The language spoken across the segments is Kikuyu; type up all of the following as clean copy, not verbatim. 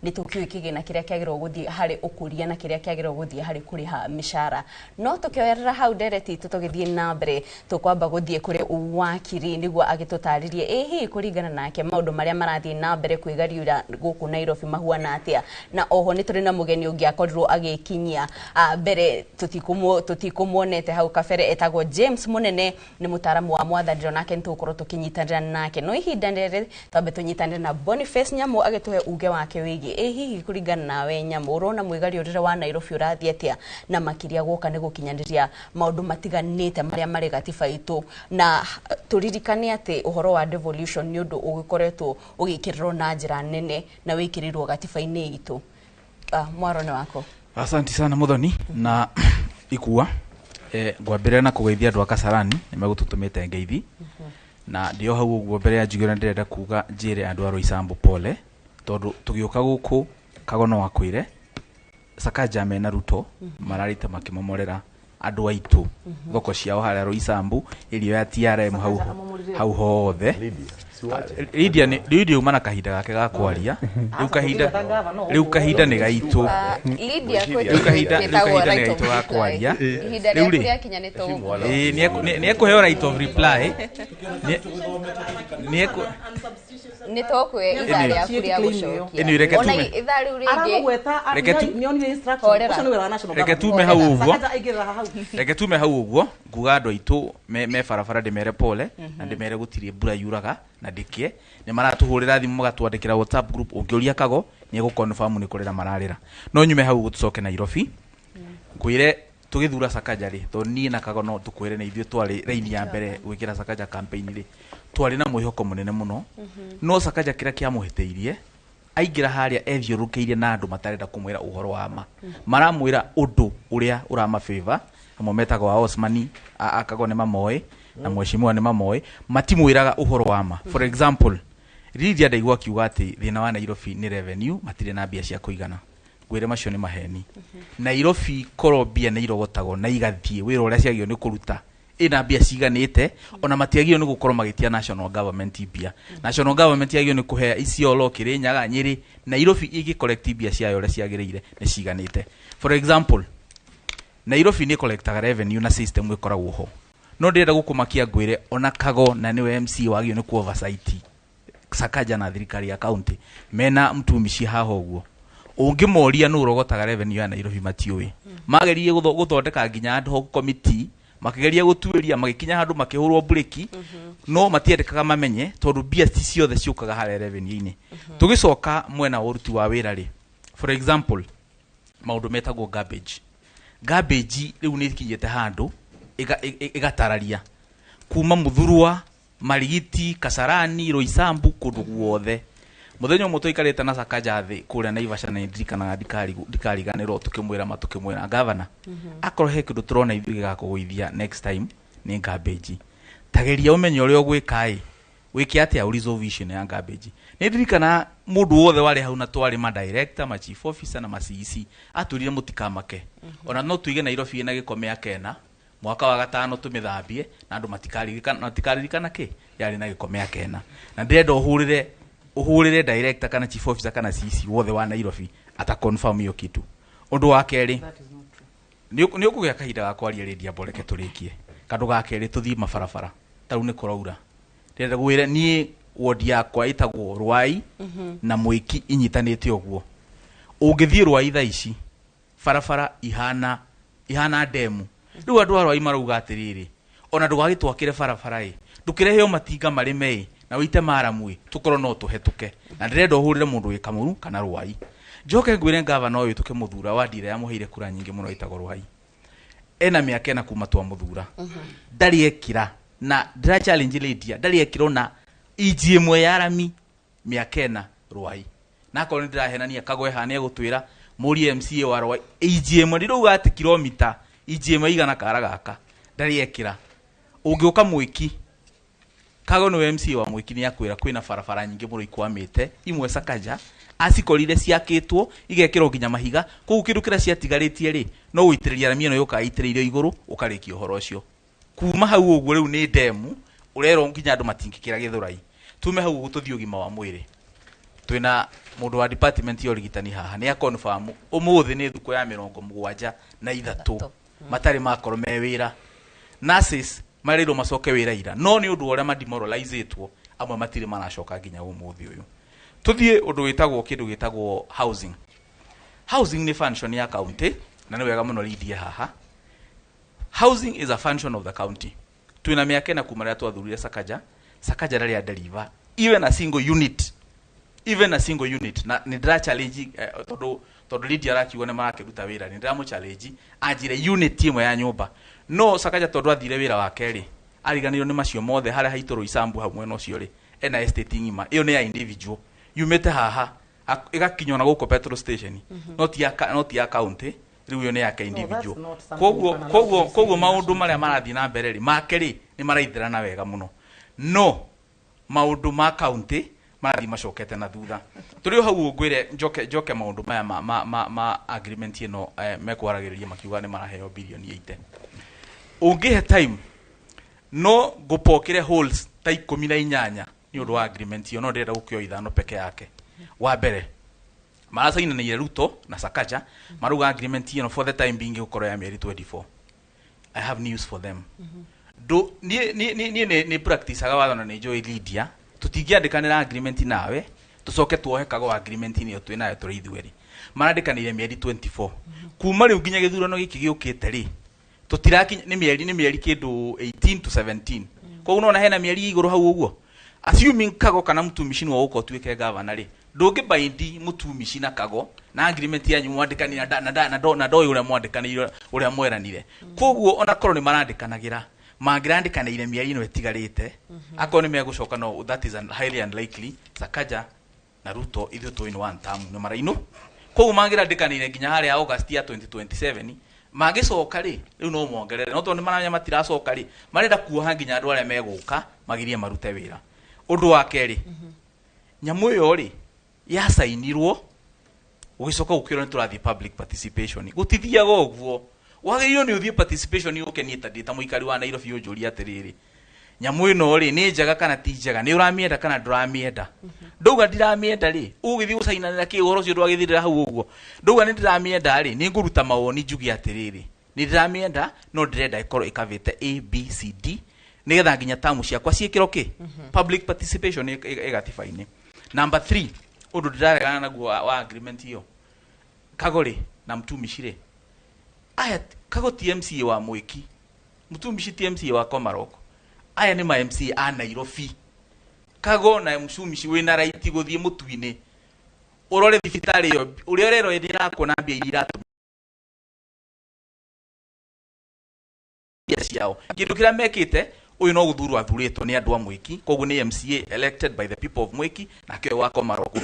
Nĩ tũkĩũĩ kĩgĩna kĩrĩa kĩagĩrĩirwo gũthiĩ harĩ ũkũria na kĩrĩa kĩagĩrĩirwo gũthiĩ harĩ kũrĩha mĩcara. No tũkĩoyerera hau ndereti itũ tũgĩthiĩ na mbere, tũkwamba gũthiĩ kũrĩ wakiri nĩguo agĩtũtarĩrie ĩ hihi kũringana nake maũndũ marĩa marathiĩ na mbere kwĩgariũra gũkũ Nairobi mahuana atĩa. Na oho nĩ tũrĩ na mũgeni ũngĩ akorirwo agĩkinyia mbere tũtikũmuonete hau kabere, etagwo James Mũnene, nĩ mũtaaramu wa mwathanĩro, nake nĩ tũgũkorwo tũkĩnyitanĩra nake. No ihinda rĩrĩ twambe tũnyitanĩre na Boniface Nyamu agĩtũhe uge wake wĩgiĩ ĩ hihi kũringana nawe Nyamu ũrona mwĩgariũrĩre wa Nairobi ũrathiĩ atĩa, na makĩria gwoka nĩ gũkinyanĩria maũndũ matiganĩte marĩa marĩ gatiba itũ, na tũririkane atĩ ũhoro wa devolution nĩ ũndũ ũgĩkoretwo ũgĩkĩrĩrwo na njĩra nene na wĩkĩrĩirwo gatiba-inĩ itũ. Mwaro nĩ wako. Asante sana Muthoni na ikua. Ngwambĩrĩria na kũgeithia andũ a Kasarani nĩ megũtũtũmĩte ngeithi, na ndĩ o hau ũguo mbere ya njugĩra ndĩrenda kuga njĩre andũ a Roysambu pole, tondũ tũgĩũka gũkũ Kagono akwĩre Sakaja mena Ruto mararĩte makĩmomorera andũ aitũ thoko ciao harĩa Roysambu ĩrio ya TRM hau hau hothe. Lydia nĩ Lydia uma na kahinda gake ga kwaria rĩu kahinda nĩ gaitũ. Lydia. Rĩu kahinda nĩ gaitũ ga kwaria. Ihinda Rĩu rĩaku rĩ, rĩakinya nĩ tũgũkũhe. Ĩĩ, nĩ ekũheo right of reply. Nĩ ekũ Nĩ tũkũhe ithaa rĩaku rĩa gũcokia. Anyway, reke Ona ithaa rĩu rĩngĩ. Aramũgweta. Nĩonire instruction. Horera. Ũcio nĩ wĩra wa national Reke government. tume hau ũguo. Sakaja aingĩrĩra hau. Reke tume hau ũguo nguga andũ aitũ me barabara ndĩmere pole na ndĩmere gũtirĩ mbura yuraga na ndĩkĩe. Nĩ maratũhũrĩra thimũ, magatwandĩkĩra WhatsApp group, ũngĩũria Kago nĩ egũconfirm nĩ kũrĩra mararĩra. No nyume hau ũguo tũcoke Nairobi, ngwĩre tũgĩthura Sakaja rĩ, tondũ niĩ na Kago no tũkwĩre nĩ ithuĩ twarĩ raini ya mbere gwĩkĩra Sakaja campaign rĩ, twarĩ na mwĩhoko mũnene mũno. No Sakaja kĩrĩa kĩamũhĩtĩirie, aingĩra harĩa ethiũrũrũkĩirie na andũ matarenda kũmwĩra ũhoro wa ma, maramwĩra ũndũ ũrĩa ũramabĩva. Amwe metagwo a Osmani, Akago nĩ mamoĩ na mheshimiwa nĩ mamoĩ, matimwĩraga ũhoro wa ma. For example, Lydia ndaigua akiuga atĩ thĩna wa Nairobi nĩ revenue, matirĩ na mbia cia kũigana. Ngwĩre macio nĩ maheni. Nairobi korwo mbia nĩ irogotagwo na igathiĩ wĩra ũrĩa ciagĩrĩirwo nĩ kũruta, ĩna mbia ciganĩte, ona matiagĩrĩirwo nĩ gũkorwo magĩtia national government mbia. National government yagĩrĩirwo nĩ kũhe Isiolo, Kirinyaga, Nyĩrĩ. Nairobi ĩngĩ collect mbia ciayo ũrĩa ciagĩrĩire nĩ ciganĩte. For example, Nairobi nĩ collectaga revenue na system ĩkoragwo ho, no ndĩrenda gũkũmakia ngwĩre ona Kago na nĩwe MC wagĩrĩirwo nĩ ku oversight Sakaja na thirikari ya county mena mtumishi haha ũguo, ũngĩmoria nũ ũrogotaga revenue ya Nairobi matiũĩ. Mageririe gũthondeka nginya ad hoc committee, makĩgeria gũtuĩria, magĩkinya handũ makĩhũrwo breki, no matiendekaga mamenye tondũ mbia ti ciothe ciũkaga harĩa revenue-inĩ. Tũgĩcoka mwena wa ũruti wa wĩra rĩ, for example, maũndũ metagwo garbage. Garbage rĩu nĩ ikinyĩte handũ ĩgatararia kuma Muthurwa, Marigiti, Kasarani, Roysambu, kũndũ guothe. Mũthenya ũmwe tũikarĩte na Sakaja thĩ kũrĩa Naivasha, na ndirikanaga, ndikariganĩrwo, tũkĩmwĩra ma tũkĩmwĩra gavana, akorwo he kĩndũ tũrona ithuĩ gĩgakũgũithia next time nĩ garbage, tageria ũmenye ũrĩa ũgwĩka ĩ wĩke atĩa ũ resolve issue ĩno ya garbage. Nĩ ndirikana mũndũ wothe warĩ hau na twarĩ ma director, ma chief officer na ma CEC, atwĩrire mũtikamake, ona no tuige Nairobi ĩna gĩko mĩaka 4, mwaka wa gatano tũmĩthambie na andũ matikaririkana kĩ yarĩ na gĩko mĩaka 4. Na ndĩrenda ũhũrĩre director kana chief officer kana CEC wothe wa Nairobi ata confirm hiyo kitu. Ũndũ wa kerĩ, nĩ ũkũgĩa kahinda ga kwaria rĩndia mboreke tũrĩkie. Kandũ ga kerĩ, tũthiĩ mabarabara. Ta rĩu nĩ kũraura, ndĩrenda gwĩre niĩ wodi yakwa ĩtagwo Rwai na Mwĩki inyitanĩte ũguo. Ũngĩthiĩ Rwai thaa ici barabara ihana ndemu. Rĩu andũ a Rwai marauga atĩrĩrĩ, ona ndũgagĩtwakĩre barabara ĩ, ndũkĩrehe o matinga marĩme ĩ na wĩite maramu ĩ, tũkorwo no tũhetũke. Na ndĩrenda ũhũrĩre mũndũ wĩ Kamũru kana Rwai. Njoke ngwĩre ngavana ũyũ tũkĩmũthura, wadi ĩrĩa yamũheire kura nyingĩ mũno ĩtagwo Rwai, ena mĩaka 4 kuma twamũthura, ndarĩ ekĩra, na ndĩra challenge Lydia, ndarĩ ekĩra ona inji ĩmwe ya rami mĩaka 4 Rwai. Na akorwo nĩ ndĩrahenania, Kagwe haha nĩ egũtwĩra, mũrie MCA wa Rwai, inji ĩmwe, ndirauga atĩ kilomita, inji ĩmwe igana kara gaka ndarĩ ekĩra. Ũngĩũka Mwĩki, Kago nĩwe MCA wa Mwĩki, nĩ akwĩra kwĩna barabara nyingĩ mũno ikwamĩte, imwe Sakaja acikorire ciakĩtwo igekĩrwo nginya mahiga. Koguo kĩndũ kĩrĩa ciatigarĩtie rĩ, no gũitĩrĩria rami ĩno yũkaga ĩitĩrĩirio igũrũ, ũkarĩkia ũhoro ũcio. Kuma hau ũguo rĩu nĩ ndemu ũrerwo nginya andũ matingĩkĩra Gĩthũrai. Tume hau ũguo tũthiĩ ũgima wa mwĩrĩ. Twina mundu wa department ya urigitani haha ni akonfirm umuthi ni thuku ya 73 matari makorwo me wira. Nurses marirwo macoke wira ira, no ni undu uria mademoralizetwo amwe matiri maracoka nginya umuthi uyu. Tuthie undu witagwo kindu gitagwo housing. Housing ni function ya county, na ni wega muno Lydia haha. Housing is a function of the county. Twina miaka na kuma rĩrĩa twathurire Sakaja. Sakaja rĩrĩa deliver even a single unit, even a single unit. Na nĩ ndĩra challenge tondu Lydia arakiuga nĩ marakĩruta wĩra, nĩ ndĩramũ challenge anjire unit ĩmwe ya nyũmba. No Sakaja tondu athire wĩra wake rĩ, ariganĩirwo nĩ macio mothe harĩa haitũ Roysambu hau mwena ũcio rĩ, ena estate ng'ima ĩyo nĩ ya individual yumĩte haha ĩgakinywo na gũkũ petrol station, no ti ya county, rĩu ĩyo nĩ yake individual. Koguo maũndũ marĩa marathiĩ na mbere rĩ, make rĩ nĩ maraithĩrana wega mũno, no maũndũ ma county marathiĩ macokete na thutha. Tũrĩ o hau ngwĩre njoke maũndũ maya ma agreement ĩno mekwaragĩrĩria makiuga nĩ maraheo bilioni 80. Ũngĩhe time no ngũpokere holes ta 18 nĩ ũndũ wa agreement ĩyo, no ndĩrenda gũkĩoya 5 peke yake. Wa mbere maracainanĩire Ruto na Sakaja maruga agreement ĩno for the time being gũkorwo ya mĩeri 24. I have news for them. Do ni practice aga watho na nĩ njũĩ Lydia, tũtingĩandĩkanĩra agreement nawe tũcoke tuohe kago agreement ĩyo twĩ nayo tũrĩ ithuerĩ. Marandĩkanĩire mĩeri 24. Kuma rĩu nginya gĩthurano gĩkĩ gĩũkĩte rĩ, tũtirakinya nĩ mĩeri kĩndũ 18 to 17. Koguo nona hena mĩeri igũrũ hau ũguo. Assuming Kago kana mũtumishi nĩwe ũgũka ũtuĩke governor rĩ, ndũngĩbaindi mũtumishi na Kago na agreement yanyu mwandĩkanĩire na ndoĩ ũrĩa mwandĩkanĩire ũrĩa mweranire. Koguo ona korwo nĩ marandĩkanagĩra, mangĩrandĩkanĩire mĩeri ĩno ĩtigarĩte, akorwo nĩ megũcoka, no that is highly unlikely. Sakaja na Ruto ithuĩ tũĩ nĩ one term nĩ marainũ. Koguo mangĩrandĩkanĩire nginya harĩa August ya 2027, mangĩcoka rĩ, rĩu no mongerere. No tondũ nĩ maramenya matiracoka rĩ, marenda kuoha nginya andũ arĩa megũka magirie marute wĩra. Ũndũ wa kerĩ, nyamũ ĩyo rĩ yacainirwo gũgĩcoka gũkĩrwo nĩ tũrathiĩ public participation. Gũtithiaga ũguo. Wagĩrĩirwo nĩ ũthiĩ participation ũke niĩ ta ndĩ ta mũikari wa Nairobi ũnjũrie atĩrĩrĩ, nyamũ ĩno rĩ nĩ njega kana ti njega, nĩ ũramĩenda kana ndũramĩenda. Ndauga ndiramĩenda rĩ, ũgũgĩthiĩ gũcainanĩra kĩ ũhoro ũcio ndwagĩthirĩra hau ũguo. Ndauga nĩ ndĩramĩenda rĩ, nĩ ngũruta mawoni njuge atĩrĩrĩ, nĩ ndĩramĩenda no ndĩrenda ĩkorwo ĩkavĩte A B C D nĩgetha nginya tamu ciakwa ciĩkĩrwo kĩ public participation ĩgatiba-inĩ. Number 3, ũndũ ndĩraregana naguo wa agreement ĩyo, Kago rĩ na mũtumishi rĩ, aya Kago ti MCA wa Mwiki, mũtumishi ti MCA wa Komarok, aya nĩ ma MCA a Nairobi. Kago na mũtumishi wĩna right gũthiĩ mũtu-inĩ ũrore thibitarĩ ĩyo ũrĩa ũrerwo nĩ ĩrakwo na mbia iria iratũmĩka ciao. Kĩndũ kĩrĩa mekĩte, ũyũ no gũthurwo athurĩtwo nĩ andũ a Mwiki, koguo nĩ MCA elected by the people of Mwiki, nake ũyũ wa Komarok.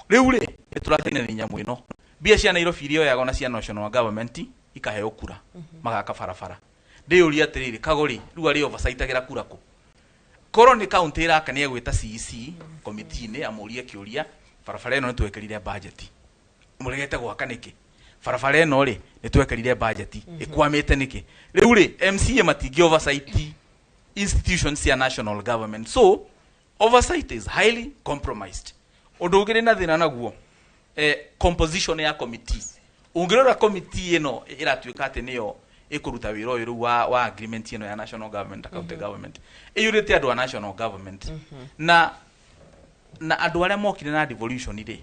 Rĩu rĩ, nĩ tũrathĩnania nyamũ ĩno. Mbia cia Nairobi iria oyagwo na cia national government ikaheo kura, magaka barabara. Ndĩyũria atĩrĩrĩ, Kago rĩ, rĩu arĩ oversight-agĩra kura kũ? Korwo nĩ county ĩraka nĩ egwĩta CEC committee-inĩ amũrie kĩũria, barabara ĩno nĩ twekĩrire budget. Mũregete gwaka nĩkĩ? Barabara ĩno rĩ, nĩ twekĩrire budget, ĩkwamĩte nĩkĩ? Rĩu rĩ, MCA matingĩ oversight institutions cia national government. So, oversight is highly compromised. Ũndũ ũngĩ na thĩna naguo, composition ya committee. Ũngĩrora committee ĩno ĩratuĩka atĩ nĩyo ĩkũruta wĩra ũyũ rĩu wa agreement ĩno ya national government na county government. Ĩiyũrĩte andũ a national government. Na andũ arĩa mokire na devolution rĩ,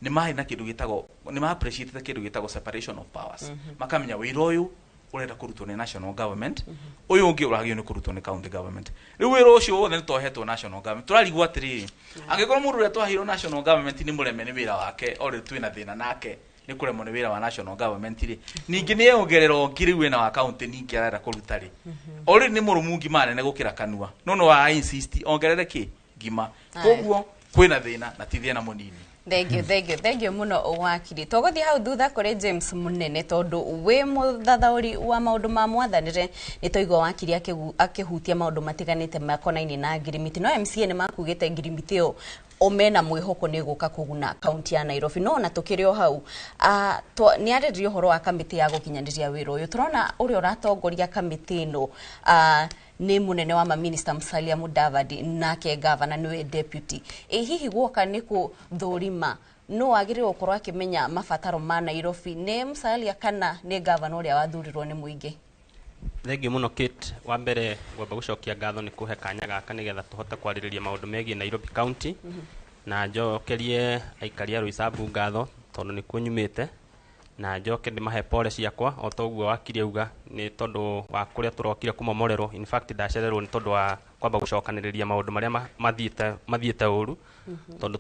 nĩ marĩ na kĩndũ gĩtagwo, nĩ ma appreciate kĩndũ gĩtagwo separation of powers. Makamenya wĩra ũyũ ũrenda kũrutwo nĩ national government, ũyũ ũngĩ ũragĩrĩirwo nĩ kũrutwo nĩ county government. Rĩu wĩra ũcio wothe nĩ twohetwo national government. Tũrarigwo atĩrĩrĩ, angĩkorwo mũndũ ũrĩa twaheirwo national government nĩ mũreme nĩ wĩra wake, already twĩna thĩna nake nĩ kũremwo nĩ wĩra wa national government rĩ, ningĩ nĩ ongerera ũngĩ rĩu wĩna wa county ningĩ arenda kũruta rĩ, already nĩ mũrũmu ngima nene gũkĩra kanua, no no wa insist ongerere kĩ ngima. Koguo kwĩna thĩna na ti thĩna mũnini. Thank you, thank you, thank you muno wakiri. Tũgũthiĩ hau thutha kũrĩ James Munene tondũ wĩ mũthathaũri wa maũndũ ma mwathanĩre nĩ twaigua wakiri akĩhutia maũndũ matiganĩte makonainie na ngirimiti. No MCA nĩ makugĩte ngirimiti ĩyo O mena mwĩhoko nĩ gũka kũguna kaunti ya Nairobi. No ona tũkĩrĩ o hau, nĩ arĩrĩria ũhoro wa kamĩtĩ ya gũkinyanĩria wĩra ũyũ. Tũrona ũrĩa ũratongoria kamĩtĩ ĩno nĩ mũnene wa maminista Musalia Mudavadi, nake gavana nĩwe deputy. Ĩ hihi guoka nĩ kũthũrima no agĩrĩirwo gũkorwo akĩmenya mabataro ma Nairobi, nĩ Musalia kana nĩ gavana ũrĩa wathurirwo nĩ mũingĩ? Thengiũ mũno, Kate. Wa mbere ngwamba gũcokia ngatho nĩ kũhe kanya gaka nĩgetha tũhote kwarĩrĩria maũndũ megiĩ Nairobi County, na njokerie aikari a Roysambu ngatho tondũ nĩkuo nyumĩte, na njoke ndĩmahe pole ciakwa o ta ũguo wakiri auga nĩ tondũ wa kũrĩa tũrokire kũmomorerwo. In fact, ndacererwo nĩ tondũ wa kwamba gũcokanĩrĩria maũndũ marĩa mathiĩte ũru, tondũ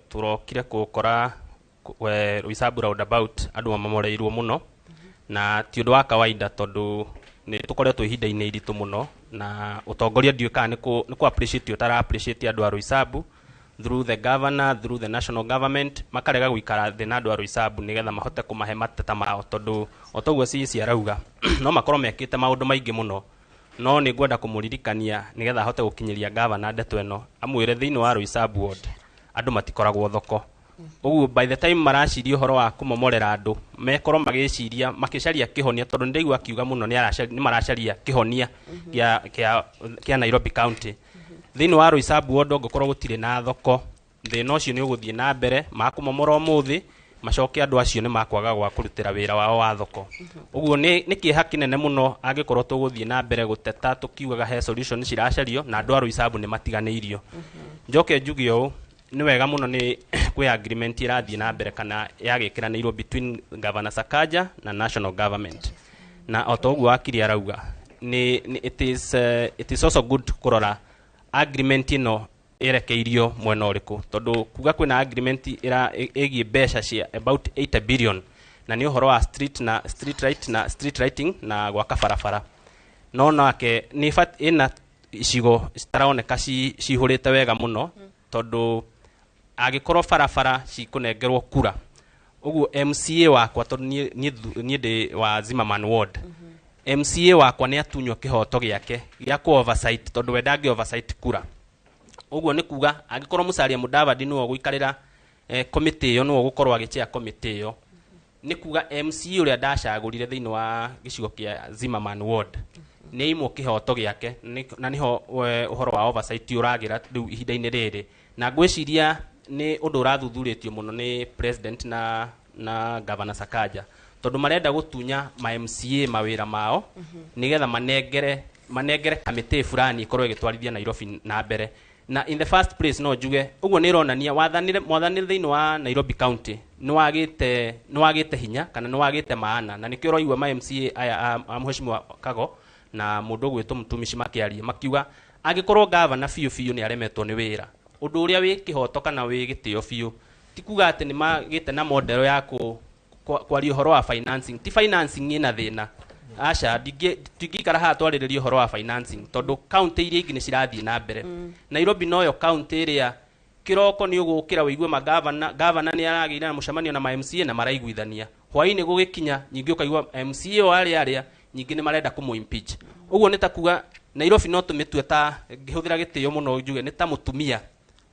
tũrokire gũkora Roysambu roundabout andũ mamomoreirwo mũno, na ti ũndũ wa kawaida tondũ nĩ tũkoretwo ihinda-inĩ iritũ mũno, na ũtongoria ndiũĩ kana nĩ kũ appreciate ũtara appreciate andũ a Roysambu through the governor, through the national government, makarega gũikara thĩ na andũ a Roysambu nĩgetha mahote kũmahe mateta mao, tondũ o ta ũguo CEC arauga no makorwo mekĩte maũndũ maingĩ mũno. No nĩ ngwenda kũmũririkania nĩgetha ahote gũkinyĩria gavana ndeto ĩno, amwĩre thĩinĩ wa Roysambu ward andũ matikoragwo thoko. Ũguo by the time maraciria ũhoro wa kũmomorera andũ, mekorwo magĩciria makĩcaria kĩhonia, tondũ nĩndaigua akiuga mũno nĩ maracaria kĩhonia kĩa Nairobi County. Thĩinĩ wa Roysambu ward ũngĩkorwo gũtirĩ na thoko, thĩna ũcio nĩ ũgũthiĩ na mbere. Makũmomora ũmũthĩ, macoke andũ acio nĩ makwaga gwa kũrutĩra wĩra wao wa thoko. Ũguo nĩ kĩeha kĩnene mũno angĩkorwo tũgũthiĩ na mbere gũteta tũkiugaga he solution ciracario na andũ a Roysambu nĩ matiganĩirio. Njoke njuge ũũ, nĩ wega mũno nĩ kwĩ agreement ĩrathiĩ na mbere kana yagĩkĩranĩirwo between Governor Sakaja na national government, na o ta ũguo wakiri arauga nĩ it is also good kũrora agreement ĩno ĩrekeirio mwena ũrĩkũ, tondũ kuga kwĩna agreement ĩgiĩ mbeca cia about 80 billion, na nĩ ũhoro wa street na street light na street lighting na gwaka barabara, no nake nĩ ĩna icigo citaroneka cihũrĩte wega mũno, tondũ angĩkorwo barabara cikũnengerwo kura ũguo MCA wakwa, tondũ niĩ ndĩ wa Zimmerman ward, MCA wakwa nĩ atunywo kĩhoto gĩake gĩa kũ oversight, tondũ we ndangĩ oversight kura. Ũguo nĩ kuga angĩkorwo Musalia Mudavadi nĩwe ũgũikarĩra komĩtĩ ĩyo, nĩwe ũgũkorwo agĩchair komĩtĩ ĩyo, nĩ kuga MCA ũrĩa ndacagũrire thĩinĩ wa gĩcigo kĩa Zimmerman ward nĩ aimwo kĩhoto gĩake, na nĩho ũhoro wa oversight ũragĩra rĩu ihinda-inĩ rĩrĩ. Na ngwĩciria nĩ ũndũ ũrathuthurĩtio mũno nĩ president na Governor Sakaja, tondũ marenda gũtunya ma MCA mawĩra mao nĩgetha manengere kamĩtĩ fulani ĩkorwo ĩgĩtwarithia Nairobi na mbere. Na in the first place, no njuge ũguo nĩ ĩronania mwathanĩre thĩinĩ wa Nairobi County nĩ wagĩte hinya kana nĩ wagĩte maana, na nĩkĩo ũraigua ma MCA aya a Mheshimiwa Kago na mũndũ ũgwĩtwo Mũtumishi makĩaria makiuga angĩkorwo gavana biũ biũ nĩ aremetwo nĩ wĩra, ũndũ ũrĩa wĩ kĩhoto kana wĩ gĩtĩo biũ ti kuga atĩ nĩ magĩte na model ya kwaria ũhoro wa financing. Ti financing ĩna thĩna, aca. Ndingĩikara haha twarĩrĩria ũhoro wa financing, tondũ county iria ingĩ nĩ cirathiĩ na mbere. Nairobi noyo county ĩrĩa kĩroko nĩ ũgũkĩra wĩigue magavana, gavana nĩ aragĩire na mũcemanio na ma MCA na maraiguithania, hwaĩ-inĩ gũgĩkinya nyingĩ ũkaigua MCA o arĩa nyingĩ nĩ marenda kũmũ impeach. Ũguo nĩ ta kuga Nairobi no tũmĩtue ta, ngĩhũthĩra gĩtĩo mũno njuge, nĩ ta mũtumia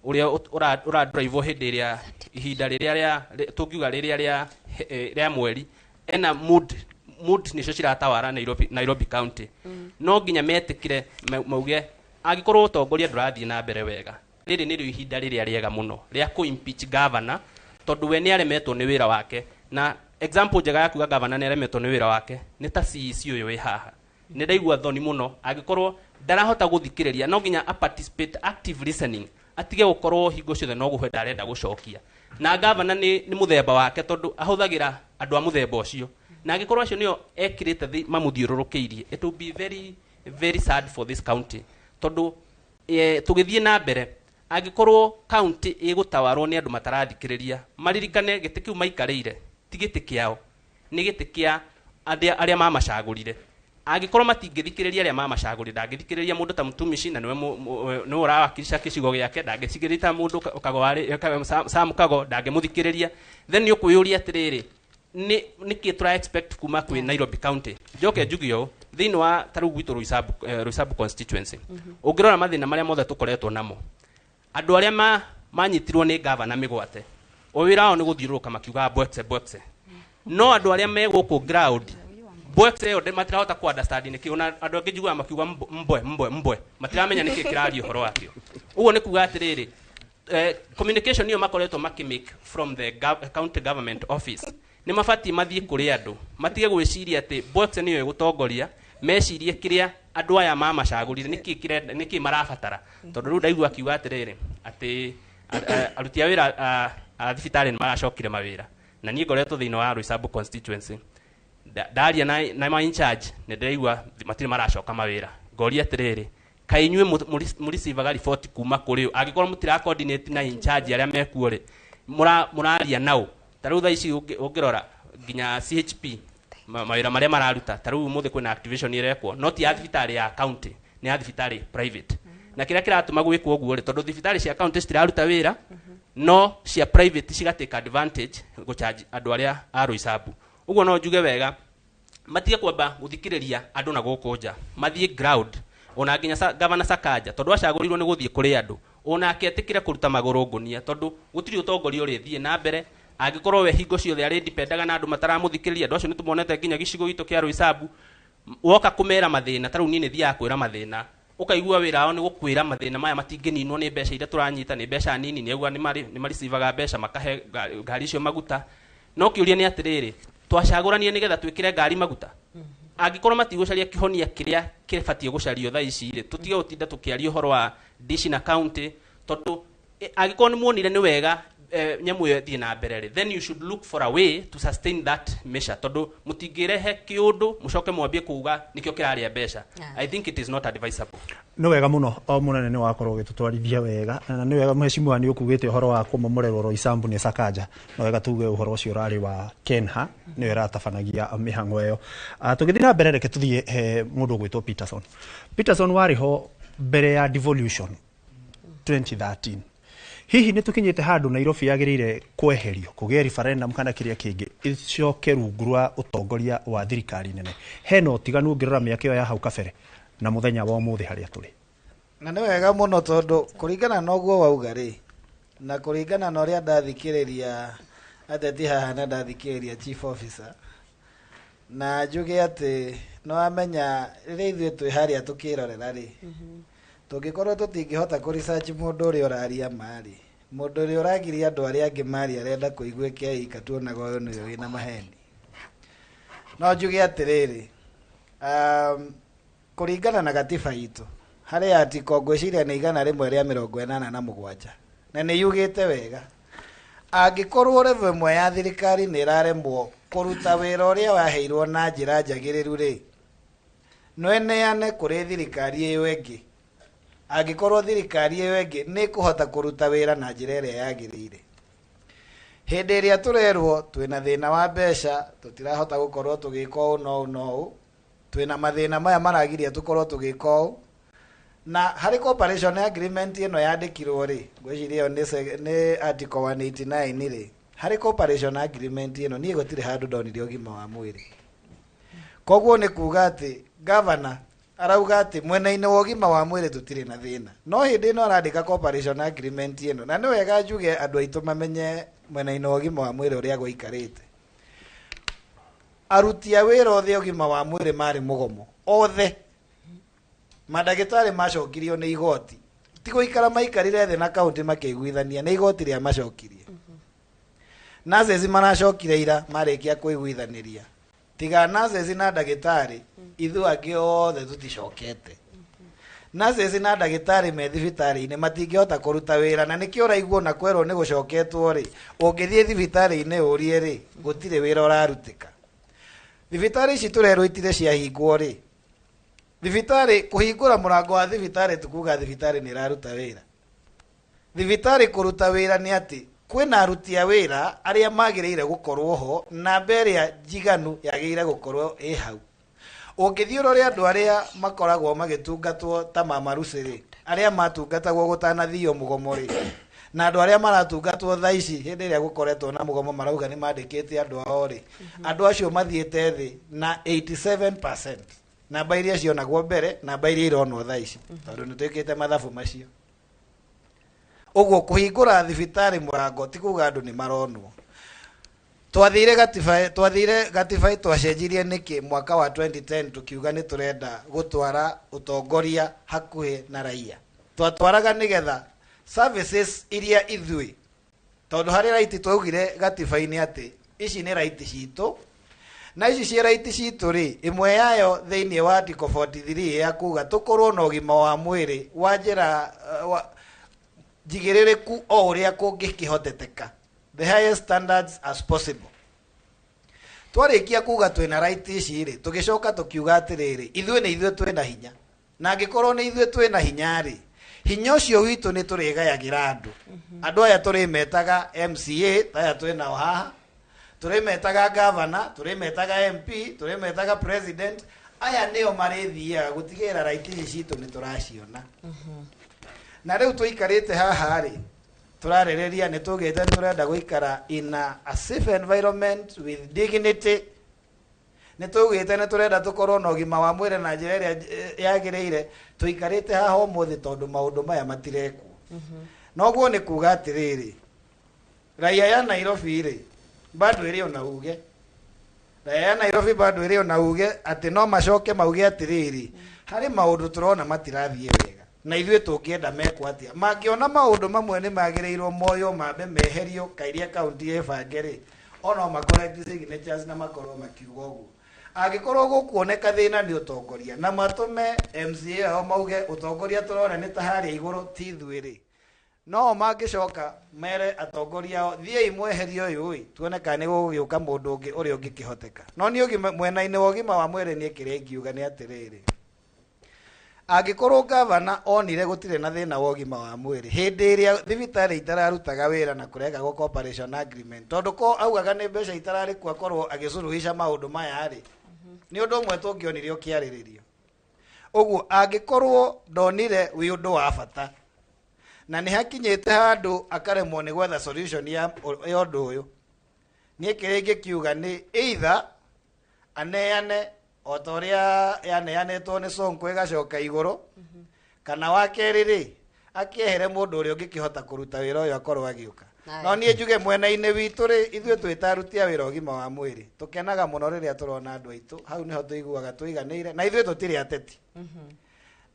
ũrĩa ũra drive hĩndĩ ĩrĩa ihinda rĩrĩa tũngiuga rĩrĩa rĩa mweri ena mood nĩcio ciratawara Nairobi County. No nginya metĩkire mauge angĩkorwo ũtongoria ndũrathiĩ na mbere wega, rĩrĩ nĩrĩo ihinda rĩrĩa rĩega mũno rĩa kũ impeach governor, tondũ we nĩ aremetwo nĩ wĩra wake. Na example njega ya kuga governor nĩ aremetwo nĩ wĩra wake nĩ ta CEC ũyũ wĩ haha. Nĩ ndaigua thoni mũno angĩkorwo ndarahota gũthikĩrĩria. No nginya a participate, active listening, atige gũkorwo hingo ciothe no gũhenda arenda gũcokia. Na gavana nĩ mũthemba wake, tondũ ahũthagĩra andũ a mũthemba ũcio, na angĩkorwo acio nĩo ekĩrĩte mamũthiũrũrũkĩirie, it will be very very sad for this county, tondũ tũgĩthiĩ na mbere, angĩkorwo county ĩgũtawarwo nĩ andũ matarathikĩrĩria, maririkane gĩtĩ kĩu maikarĩire ti gĩtĩ kĩao, nĩ gĩtĩ kĩa arĩa mamacagũrire. Angĩkorwo matingĩthikĩrĩria arĩa mamacagũrire, ndangĩthikĩrĩria mũndũ ta Mũtumishi na nĩwe nĩwe ũrawakilisha gĩcigo gĩake, ndangĩthikĩrĩria ta mũndũ Kago Sam Kago ndangĩmũthikĩrĩria, then nĩ ũkwĩyũria atĩrĩrĩ, nĩ nĩkĩ tũra expect kuma kwĩ Nairobi County? Njoke njuge ũũ, thĩinĩ wa ta rĩu gwitũ Roysambu, Roysambu constituency, ũngĩrora mathĩna marĩa mothe tũkoretwo namo, andũ arĩa Manyitirwo nĩ gavana mĩgwate. O wĩra wao nĩ gũthiũrũrũka makiugaga bwekse bwekse. No andũ arĩa me gũkũ ground, bwekse ĩyo matirahota ku understand nĩkĩ. Ona andũ angĩ njiguaga makiuga mbwe mbwe mbwe, matiramenya nĩkĩ kĩraria ũhoro wakĩo. Ũguo nĩ kuga atĩrĩrĩ, communication ĩyo makoretwo makĩmake from the county government office, nĩ mabatiĩ mathiĩ kũrĩ andũ, matige gwĩciria atĩ bwekse nĩyo ĩgũtongoria. Mecirie kĩrĩa andũ aya mamacagũrire, nĩkĩ kĩrenda, nĩkĩ marabatara. Tondũ rĩu ndaigua akiuga atĩrĩrĩ, atĩ aruti a wĩra a thibitarĩ nĩ maracokire mawĩra, na niĩ ngoretwo thĩinĩ wa Roysambu constituency. Ndaria na ma in charge, nĩ ndĩraigua matirĩ maracoka mawĩra. Ngoria atĩrĩrĩ, kaĩ inyuĩ mũreceivaga riboti kuma kũrĩ ũ? Angĩkorwo mũtira coordinate na in charge arĩa mekuo rĩ, mũraria nao? Ta rĩu thaa ici ũngĩrora nginya CHP, mawĩra marĩa mararuta, ta rĩu ũmũthĩ kwĩna activation ĩrekwo, no ti ya thibitarĩ ya county, nĩ ya thibitarĩ private. Na kĩrĩa kĩratũma gwĩkwo ũguo rĩ, tondũ thibitarĩ cia county citiraruta wĩra, no cia private cigatake advantage gũcharge andũ arĩa a Roysambu. Ũguo no njuge wega matige kwamba gũthikĩrĩria andũ na gũkũ nja, mathiĩ ground. Ona nginya Gavana Sakaja, tondũ acagũrirwo nĩ gũthiĩ kũrĩ andũ, onake etĩkĩre kũruta magũrũ ngũnia, tondũ gũtirĩ ũtongoria ũrĩthiĩ na mbere angĩkorwo we hingo ciothe arĩ dipendaga na andũ mataramũthikĩrĩria. Andũ acio nĩ tũmonete nginya gĩcigo gitũ kĩa Roysambu, woka kũmera mathĩna, ta rĩu niĩ nĩ thiaga kwĩra mathĩna, ũkaigua wĩra wao nĩ gũkwĩra mathĩna maya matingĩninwo nĩ mbeca iria tũranyita, nĩ mbeca nini. Nĩ auga nĩ mareceivaga mbeca makahe ngari icio maguta. No kĩũria nĩ atĩrĩrĩ, twacagũranie nĩgetha twĩkĩre ngari maguta? Angĩkorwo matigũcaria kĩhonia kĩrĩa kĩbatiĩ gũcario thaa ici rĩ, tũtige gũtinda tũkĩaria ũhoro wa dishi na county, tondũ angĩkorwo nĩ muonire nĩ wega nyamũ ĩyo ĩthiĩ na mbere rĩ, then you should look for a way to sustain that measure, tondũ mũtingĩrehe kĩũndũ mũcoke mwambie kuga nĩkĩo kĩrarĩa mbeca. I think it is not advisable. Nĩ wega mũno, o mũnene nĩ wakorwo ũgĩtũtwarithia wega, na nĩ wega mheshimiwa nĩ ũkugĩte ũhoro wa kũmomorerwo Roysambu nĩ Sakaja. No wega tuge ũhoro ũcio ũrarĩ wa Kenha, nĩwe ĩratabanagia mĩhang'o ĩyo. Tũgĩthiĩ na mbere, reke tũthiĩ he mũndũ ũgwĩtwo Peterson. Peterson, warĩ ho mbere ya devolution 2013. Hihi nĩ tũkinyĩte handũ Nairobi yagĩrĩire kweherio, kũgĩe referendum kana kĩrĩa kĩngĩ, ĩcoke rungu rwa ũtongoria wa thirikari nene? Hena ũtiganu ũngĩrora mĩaka ĩyo ya hau kabere na mũthenya wa ũmũthĩ harĩa tũrĩ? Na nĩ wega mũno, tondũ kũringana na ũguo wauga rĩ, na kũringana na ũrĩa ndathikĩrĩria ateti haha na ndathikĩrĩria chief officer, na njuge atĩ nĩ wamenya rĩrĩa ithuĩ twĩ harĩa tũkĩrorera rĩ, tũngĩkorwo tũtingĩhota kũ research mũndũ ũrĩa ũraria ma rĩ, mũndũ ũrĩa ũragiria andũ arĩa angĩ maria arenda kũiguĩke ika, tuonaga ũyũ nĩwe wĩna maheni. No njuge atĩrĩrĩ, kũringana na gatiba itũ harĩ article, ngwĩciria nĩ 187, na nĩ yugĩte wega, angĩkorwo level ĩmwe ya thirikari nĩ ĩraremwo kũruta wĩra ũrĩa waheirwo na njĩra njagĩrĩru rĩ, no ĩneane kũrĩ thirikari ĩyo ĩngĩ, angĩkorwo thirikari ĩyo ĩngĩ nĩ ĩkũhota kũruta wĩra na njĩra ĩrĩa yagĩrĩire. Hĩndĩ ĩrĩa tũrerwo twĩna thĩna wa mbeca, tũtirahota gũkorwo tũgĩka ũũ na ũũ na ũũ, twĩna mathĩna maya maragiria tũkorwo tũgĩka ũũ, na harĩ cooperation agreement ĩno yandĩkirwo rĩ, ngwĩciria ĩyo nĩ article 189 rĩ, harĩ cooperation agreement ĩno niĩ gũtirĩ handũ ndonire ũgima wa mwĩrĩ. Koguo nĩ kuga atĩ governor arauga atĩ mwena-inĩ wa ũgima wa mwĩrĩ tũtirĩ na thĩna, no hĩndĩ ĩno arandĩka cooperation agreement ĩno. Na nĩ wega njuge andũ aitũ mamenye mwena-inĩ wa ũgima wa mwĩrĩ ũrĩa gwaikarĩte. Aruti a wĩra othe a ũgima wa mwĩrĩ marĩ mũgomo othe, mandagĩtarĩ macokirio nĩ igoti, ti gũikara maikarire thĩ na kaunti makĩiguithania, nĩ igoti rĩa macokirie. Nurses maracokire ira marĩkia kũiguithanĩria. Tiga nurses na ndagĩtarĩ, ithuĩ angĩ othe tũticokete. Nurses na ndagĩtarĩ me thibitarĩ-inĩ matingĩhota kũruta wĩra, na nĩkĩo ũraigua na kwerwo nĩ gũcoketwo rĩ, ũngĩthiĩ thibitarĩ-inĩ ũrie rĩ, gũtirĩ wĩra ũrarutĩka. Thibitarĩ ici tũrerwo itirĩ ciahingwo rĩ, thibitarĩ kũhingũra mũrango wa thibitarĩ tukuga thibitarĩ nĩ ĩraruta wĩra. Thibitarĩ kũruta wĩra nĩ atĩ kwĩna aruti a wĩra arĩa magĩrĩire gũkorwo ho, namba ĩrĩa njiganu yagĩrĩire gũkorwo ĩ hau. Ũngĩthiĩ ũrore andũ arĩa makoragwo magĩtungatwo ta Mama Lucy rĩ, arĩa matungatagwo gũtanathio mũgomo rĩ, na andũ arĩa maratungatwo thaa ici hĩndĩ ĩrĩa gũkoretwo na mũgomo marauga nĩ mandĩkĩte andũ ao rĩ, andũ acio mathiĩte thĩ na 87%, namba iria cionagwo mbere, namba iria ironwo thaa ici, tondũ nĩ twĩkĩte mathabu macio. Ũguo kũhingũra thibitarĩ mũrango ti kuga andũ nĩ maronwo. Twathire gatiba, twathire gatiba, twacenjirie nĩkĩ mwaka wa 2010 tukiuga nĩ tũrenda gũtwara ũtongoria hakuhĩ na raia. Twatwaraga nĩgetha services iria ithuĩ, tondũ harĩ right twaugire gatiba-inĩ atĩ ici nĩ right citũ, na ici ci right citũ rĩ, ĩmwe yayo thĩinĩ wa article 43 ya kuga tũkorwo na ũgima wa mwĩrĩ wa njĩra wa njigĩrĩrĩku o ũrĩa kũngĩkĩhoteteka, the highest standards as possible. Twarĩkia kuga twĩna right ici rĩ, tũgĩcoka tũkiuga atĩrĩrĩ, ithuĩ nĩ ithuĩ twĩna hinya, na angĩkorwo nĩ ithuĩ twĩna hinya rĩ, hinya ũcio witũ nĩ tũrĩgayagĩra andũ. Andũ aya tũrĩmetaga MCA, aya twĩnao haha, tũrĩmetaga governor, tũrĩmetaga MP, tũrĩmetaga president. Aya nĩo marĩthiaga gũtigĩrĩra right ici citũ nĩ tũraciona. Na rĩu tũikarĩte haha rĩ, tũrarĩrĩria nĩ tũgĩte nĩ tũrenda gũikara in a safe environment with dignity, nĩ tũgĩte nĩ tũrenda tũkorwo na ũgima wa mwĩrĩ na njĩra ĩrĩa yagĩrĩire. Tũikarĩte haha ũmũthĩ tondũ maũndũ maya matirekwo. Noguo nĩ kuga atĩrĩrĩ, raia ya Nairobi rĩ, bado ĩrĩ ona uge, raia ya Nairobi bado ĩrĩ ona uge atĩ no macoke mauge atĩrĩrĩ, harĩ maũndũ tũrona matirathiĩ wega na ithuĩ tũngĩenda mekwo atĩa. Mangĩona maũndũ mamwe nĩ magĩrĩirwo moywo mambe meherio kairia kaunti ĩbange rĩ, ono macorrect signatures na makorwo makiuga ũguo. Angĩkorwo gũkuoneka thĩna nĩ ũtongoria, na matũme MCA ao mauge ũtongoria tũrona nĩ ta harĩa igũrũ ti ithuĩ rĩ, no mangĩcoka mere atongoria ao, thiĩi mweherie ũyũ ĩ, tuone kana nĩ gũgĩũka mũndũ ũngĩ ũrĩa ũngĩkĩhoteka. No niĩ ũgima mwena-inĩ wa ũgima wa mwĩrĩ, niĩ kĩrĩa ingiuga nĩ atĩrĩrĩ, angĩkorwo gavana onire gũtirĩ na thĩna wa ũgima wa mwĩrĩ hĩndĩ ĩrĩa thibitarĩ itararutaga wĩra na kũrekagwo cooperation agreement, tondũ ko augaga nĩ mbeca itararĩ kuo, akorwo agĩcuruhisha maũndũ maya rĩ, nĩ ũndũ ũmwe tũngĩonire ũkĩarĩrĩrio. Ũguo angĩkorwo ndonire wĩ ũndũ wa bata na nĩ hakinyĩte handũ akaremwo nĩ gwetha solution ya ũndũ ũyũ, niĩ kĩrĩa ingĩkiuga nĩ either aneane o ta ũrĩa yaneanĩtwo nĩ Sonko ĩgacoka igũrũ, kana wa kerĩ rĩ, akĩehere mũndũ ũrĩa ũngĩkĩhota kũruta wĩra ũyũ akorwo agĩũka. No niĩ njuge mwena-inĩ witũ rĩ, ithuĩ twĩ ta aruti a wĩra ũgima wa mwĩrĩ, tũkenaga mũno rĩrĩa tũrona andũ aitũ hau nĩho tũiguaga tũiganĩire, na ithuĩ tũtirĩ ateti.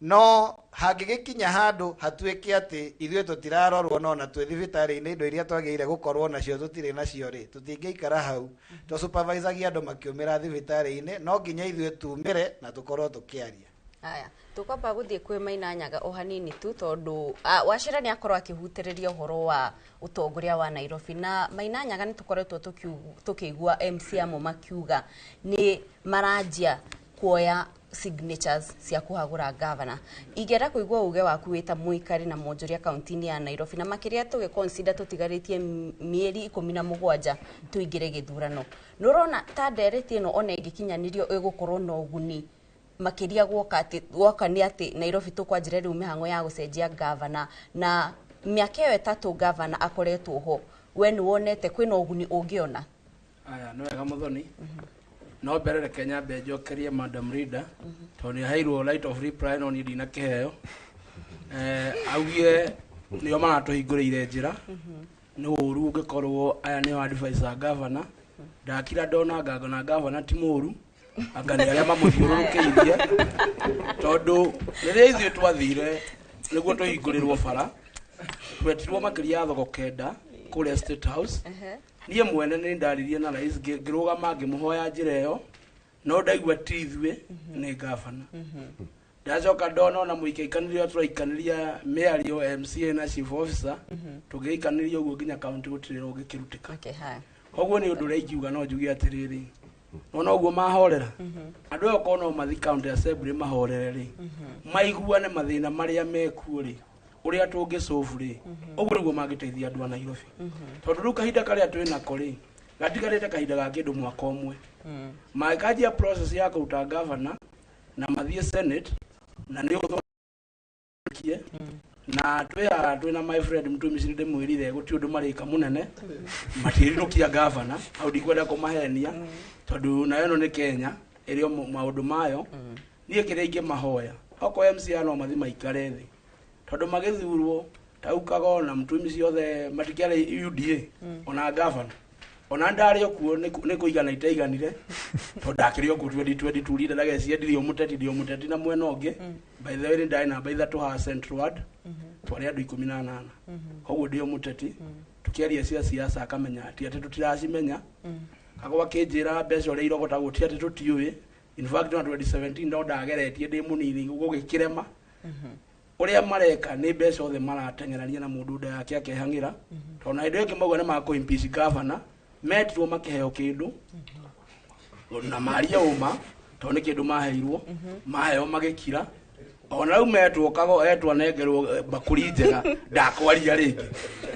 No hangĩgĩkinya handũ hatuĩke atĩ ithuĩ tũtirarorwo, no na twĩ thibitarĩ-inĩ indo iria twagĩrĩire gũkorwo nacio tũtirĩ nacio rĩ, tũtingĩikara hau to supervisagia andũ makiumĩra thibitarĩ-inĩ. No nginya ithuĩ tumĩre na tũkorwo tũkĩaria. Aya, tukwamba guthie kwĩ Maina Nyaga o hanini tu, tondu Wachira nĩ akorwo akĩhutĩrĩria ũhoro wa ũtongoria wa Nairobi. Na Maina Nyaga, nĩ tũkoretwo tũkĩigua MC amwe makiuga nĩ maranjia kuoya signatures cia kũhagũra gavana. Ingĩenda kũigua uge waku wĩ ta mũikari na mwonjoria kaunti-inĩ ya Nairobi, na makĩria tũgĩ consider tũtigarĩtie mĩeri 17 tũingĩre gĩthurano. Nĩ ũrona ta ndereti ĩno ona ĩngĩkinyanĩrio ĩgũkorwo na ũguni makĩria guoka atĩ guoka nĩ atĩ Nairobi tũkwanjĩra rĩu mĩhang'o ya gũcenjia gavana, na mĩaka ĩyo 3 gavana akoretwo ho, we nĩ wonete kwĩna ũguni ũngĩona? Aya, nĩ wega Muthoni. No mbere reke nyambe njokerie Madam Leader, tondũ nĩ aheirwo right of reply, no niĩ ndina kĩheo. Augire nĩo maratũhingũrĩire njĩra. Nĩ ũru ũngĩkorwo aya nĩo advisor governor. Ndakira ndona ngango na governor ti mũru, anga nĩ arĩa mamũthiũrũrũkĩirie, tondũ rĩrĩa ithuĩ twathire nĩguo tũhingũrĩrwo bara, twetirwo makĩria ya thoko 9 kũrĩa State House. Niĩ mwene nĩ ndaririe na rais, ngĩrũgama ngĩmũhoya njĩra ĩyo, no ndaigua ti ithuĩ, nĩ gavana. Ndacoka ndona ona mũikaikanĩria, tũraikanĩria mĩario MCA na chief officer, tũgĩikanĩria ũguo nginya kaunti gũtirĩ wĩra ũngĩkĩrutĩka. Okay, haya. Koguo nĩ ũndũ ũrĩa ingiuga, no njuge atĩrĩrĩ, nona ũguo mahorera andũ aya, okorwo no mathi county assembly mahorere rĩ, maiguane mathĩna marĩa mekuo rĩ, ũrĩa tũngĩcobu rĩ, ũguo nĩguo mangĩteithia andũ a Nairobi, tondũ rĩu kahinda karĩa twĩ nako rĩ, gatigarĩte kahinda ga kĩndũ mwaka ũmwe. Mangĩkanjia process ya kũruta governor na mathiĩ senate na nĩ ũthondeke na twĩ haha twĩna my friend mũtũmici, ndĩmwĩrire gũtirĩ ũndũ marĩka mũnene, matirinũkia gavana hau. Ndikwenda kũmahenia, tondũ nayo ĩno nĩ Kenya ĩrĩ o maũndũ mayo. Niĩ kĩrĩa ingĩmahoya, okorwo MCA no mathi maikare thĩ, tondũ magĩthurwo Taukago na mtumi ciothe matikiarĩ UDA ona gavana ona ndarĩ okuo nĩ kũigana itaiganire tondũ ndakĩrĩ okuo 2022 rire ndageciria ndirĩ mũteti ndirĩ mũteti na mwena ũngĩ. By the way nĩ ndarĩ namba 3 haha Central Ward, twarĩ andũ 18, koguo ndĩ mũteti. Tũkĩaria cia siasa akamenya ti atĩ tũtiracimenya. Kago akĩnjĩra mbeca ũrĩa irogotagwo ti atĩ tũtiũĩ. In fact na 2017 no ndageretie ndĩ mũnini gũgĩkĩrema. Ũrĩa mareka nĩ mbeca othe marateng'erania na mũndũ nda yake akehang'ĩra, tondũ na hĩndĩ ĩyo ĩngĩ mauga nĩ makũ impeach governor, metirwo makĩheo kĩndũ na maria ũma tondũ nĩ kĩndũ maheirwo, maheo magĩkira. Ona rĩu metwo Kago etwo anengerwo bakũri njega ndakwaria rĩngĩ.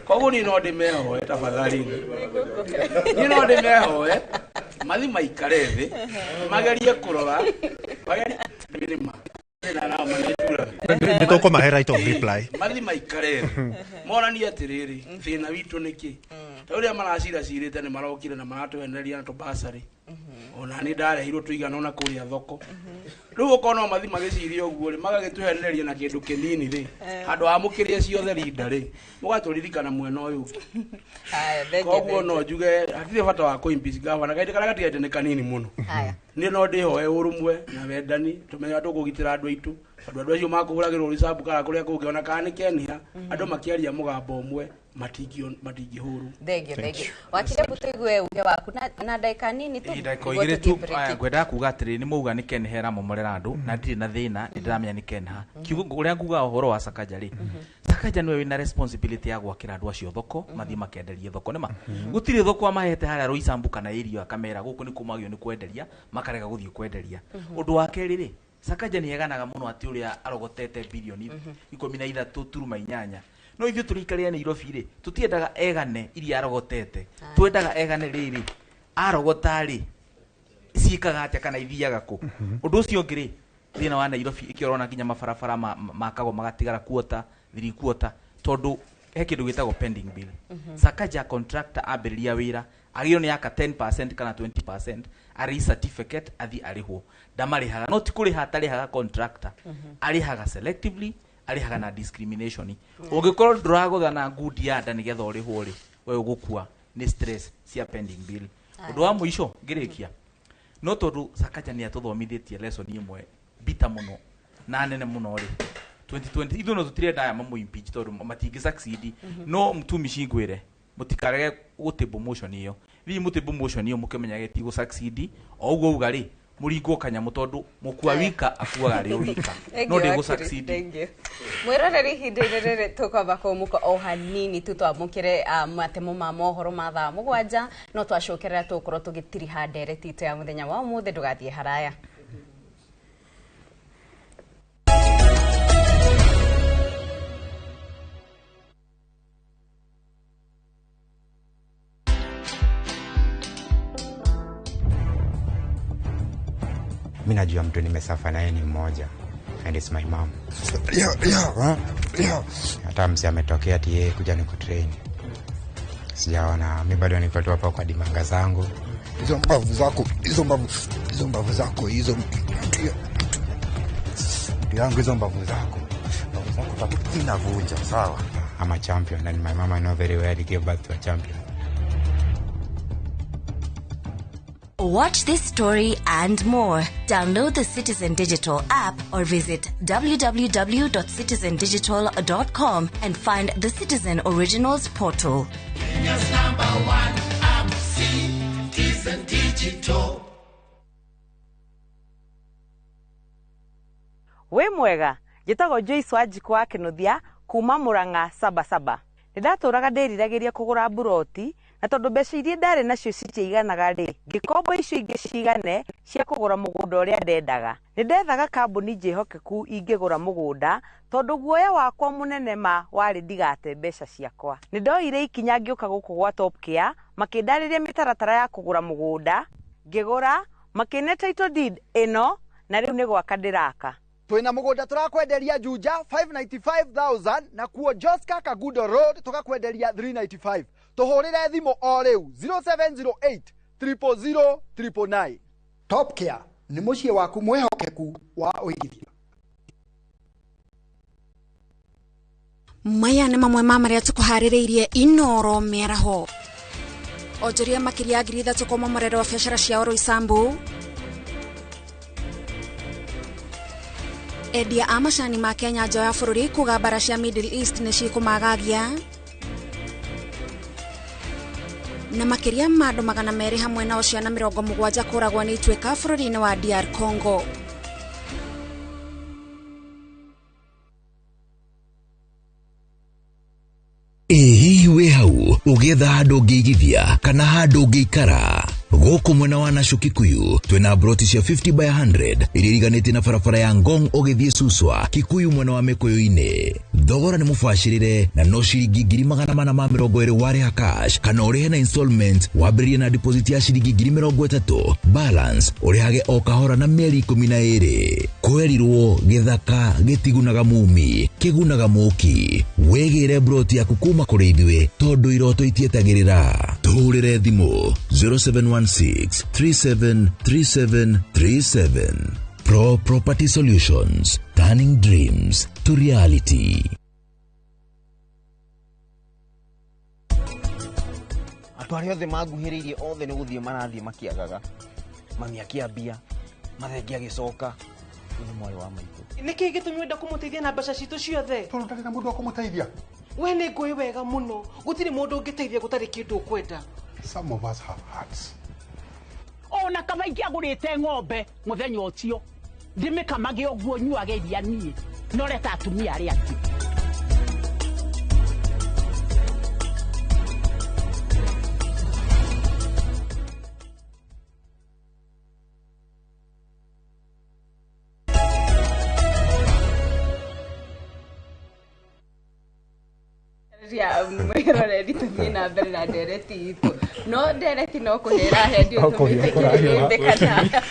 Koguo niĩ no ndĩmehoe tafadhali, niĩ no ndĩmehoe mathi maikare thĩ magerie kũrora magerie nĩma Nĩ tũkũmahe right of reply. Mathi maikare thĩ monanie atĩrĩrĩ thĩna witũ nĩkĩ, ta ũrĩa maraciracirĩte nĩ marokire na maratũhenereria na tũbasarĩ, ona nĩ ndareheirwo tũigana ona kũrĩa thoko. Rĩu okorwo no mathi magĩciria ũguo rĩ, magagĩtũhenereria na kĩndũ kĩnini rĩ, handũ ha mũkĩrĩe ciothe rinda rĩ, mũgatũririkana mwena ũyũ ũngĩ. Haya, thank you, Koguo thank no you. njuge hatirĩ bata wa kũ impeach governor, kahinda karĩa gatigarĩte nĩ kanini mũno. Haya. Niĩ no ndĩhoe ũrũmwe na wendani tũmenye tũkũgitĩra andũ aitũ, tondũ andũ acio makũhũragĩrwo ricabu kana kũrĩa kũngĩ ona kana nĩ Kenya, andũ makĩaria mũgambo ũmwe matingĩhũrwo. Thank you, thank you. Wakiri, hebu tũigue uge waku na ndagĩka nini tu. Ndagĩka Nĩguo 2 tu. tũthiĩ break. Aya, ngwendaga kuga atĩrĩ nĩ mauga nĩ Ken Hera momorera andũ na ndirĩ na thĩna, nĩ ndĩramenya nĩ Ken ha kiugo ũrĩa nguga ũhoro wa Sakaja rĩ, Sakaja nĩwe wĩna responsibility ya gwakĩra andũ acio thoko mathiĩ makenderie thoko. Nĩma gũtirĩ thoko amahete harĩa Roysambu kana area akamera gũkũ nĩ kumagio nĩ kwenderia, makarega gũthiĩ kwenderia. Ũndũ wa kerĩ rĩ, Sakaja nĩ eganaga mũno atĩ ũrĩa arogotete bilioni 13.8, no ithuĩ tũrĩikarĩra Nairobi rĩ, tũtiendaga egane iria arogotete, twendaga egane rĩrĩ arogota rĩ ciĩkaga atĩa kana ithiaga kũ. Ũndũ ũcio ũngĩ rĩ, thĩna wa Nairobi ĩkĩo ũrona nginya mabarabara makagwo magatigara kuota thiri kuota, tondũ he kĩndũ gĩtagwo pending bill. Sakaja contractor ambĩrĩria wĩra agĩrĩirwo nĩ aka 10% kana 20% arĩ certificate athiĩ arĩhwo, ndamarĩhaga. No ti kũrĩha atarĩhaga contractor, arĩhaga selectively, arĩhaga na discrimination. Ũngĩkorwo ndũragũtha na ngundi ya nda nĩgetha ũrĩhwo rĩ, we ũgũkua nĩ stress cia pending bill. Ũndũ wa mũico ngĩrĩkia, no tondũ Sakaja nĩ atũthomithĩtie lesson ĩmwe bita mũno na nene mũno rĩ, 2020 ithuĩ no tũtirenda aya mamũ impeach tondũ matingĩ succeed. No mtumishi ngwĩre mũtikarege gũtable motion ĩyo, thiĩ mũtable motion ĩyo mũkĩmenyage ti gũ succeed. O ũguo uga rĩ, mũringwo kanyamũ tondũ mũkua wika akuaga arĩ o wika. Thank No you, ndĩgũ Wakiri, succeed. thank you. Mwĩroreri, ihinda-inĩ rĩrĩ tũkwamba kũmũka o hanini tu twamũkĩre matemo ma mohoro ma thaa 7, no twacokerera tũgũkorwo tũgĩtiriha ndereti itũ ya mũthenya wa ũmũthĩ. Ndũgathiĩ haraya. Mi najua mtu nimesafa naye ni mmoja and it's my mom. Hata msi ametokea ati yeye kuja nikutrain, sijaona. Mi bado niko tu hapa kwa dimanga zangu. Hizo mbavu zako, hizo mbavu, hizo mbavu zako, hizo mtu yangu, hizo mbavu zako, mbavu zako zinavunja, sawa? I'm a champion and my mama know very well he gave birth to a champion. Watch this story and more. Download the Citizen Digital app or visit www.citizendigital.com and find the Citizen Originals portal. Kenya's number one app, Citizen Digital. Wĩ mwega, njĩtagwo Joyce Wanjikũ wa Kĩnuthia kuma Mũrang'a Sabasaba. Nĩ ndatũraga ndĩriragĩria kũgũra mburoti, na tondũ mbeca iria ndarĩ nacio citiaiganaga rĩ, ngĩkomba icio ingĩ cigane cia kũgũra mũgũnda ũrĩa ndendaga. Nĩ ndethaga kambuni njĩhokeku ingĩgũra mũgũnda, tondũ guoya wakwa mũnene ma warĩ ndigate mbeca ciakwa. Nĩ ndoire ikinya ngĩũka gũkũ gwa Top Care, makĩndarĩria mĩtaratara ya kũgũra mũgũnda, ngĩgũra, makĩne title deed ĩno, na rĩu nĩ gwaka ndĩraka. Twina mugunda turakwenderia Juja 595,000 na kuo Joska Kagudo Road tukakwenderia 395. Tuhurire thimu o riu 0708 000 999. Top Care ni muciĩ waku mwihokeku wa ũigithia. Maya nĩ mamwe ma marĩa tũkũharĩrĩirie Inoro mĩaraho. Onjoria makĩria 3,000 kũmomorerwo biacara ciao Roysambu. Endia a macani ma Kenya nja ya bũrũri kuga mbara cia Middle East nĩ cikũmagagia. Na makĩria ma andũ 200 hamwe nao ciana 70 kũragwo nĩ ituĩka bũrũri-inĩ wa DR Congo. Ĩ hihi wĩ hau ũgĩetha handũ ũngĩigithia kana handũ ũngĩikara? Gũkũ mwena wa Nashu Kikuyu twĩna broti cia 50 by 100 iria iriganĩtie na barabara ya Ngong ũgĩthiĩ Suswa Kikuyu mwena wa Mĩkũyũ-inĩ. Thogora nĩ mũbacĩrĩre na no ciringi 420,000 warĩha cash kana ũrĩhe na installment wambĩrĩrie na deposit ya ciringi 30,000, balance ũrĩhage o kahora na mĩeri 12. Kwerirwo gĩthaka gĩtigunaga mumi kĩgunaga mũki. Wĩgĩre broti yaku kuma kũrĩ ithuĩ tondũ iroto itietagĩrĩra. Tũhũrĩre thimũ 0716 3737 37. Pro Property Solutions, turning dreams to reality. Andũ arĩa othe manguhĩrĩirie othe nĩ gũthiĩ marathiĩ makĩagaga. Mami akĩambia, mathenge agĩcoka, ũyũ nĩ mwarĩ wa maitũ. Nĩkĩ gĩtũmi wenda kũmũteithia na mbeca citũ ciothe? Tondũ ndarĩ na mũndũ wa kũmũteithia. We nĩ ngũĩ wega mũno, gũtirĩ mũndũ ũngĩteithia gũtarĩ kĩndũ ũkwenda. Some of us have hearts. Ona kaba ingĩagũrĩte ng'ombe mũthenya ũcio ndĩmĩkamage ũguo nyuage iria niĩ noreta atumia arĩa angĩ. Ria mwĩroreri tũthiĩ na mbere na ndereti itũ, no ndereti no kũhĩra he No kũhĩa ndiũtũmĩte kũrahĩra. kana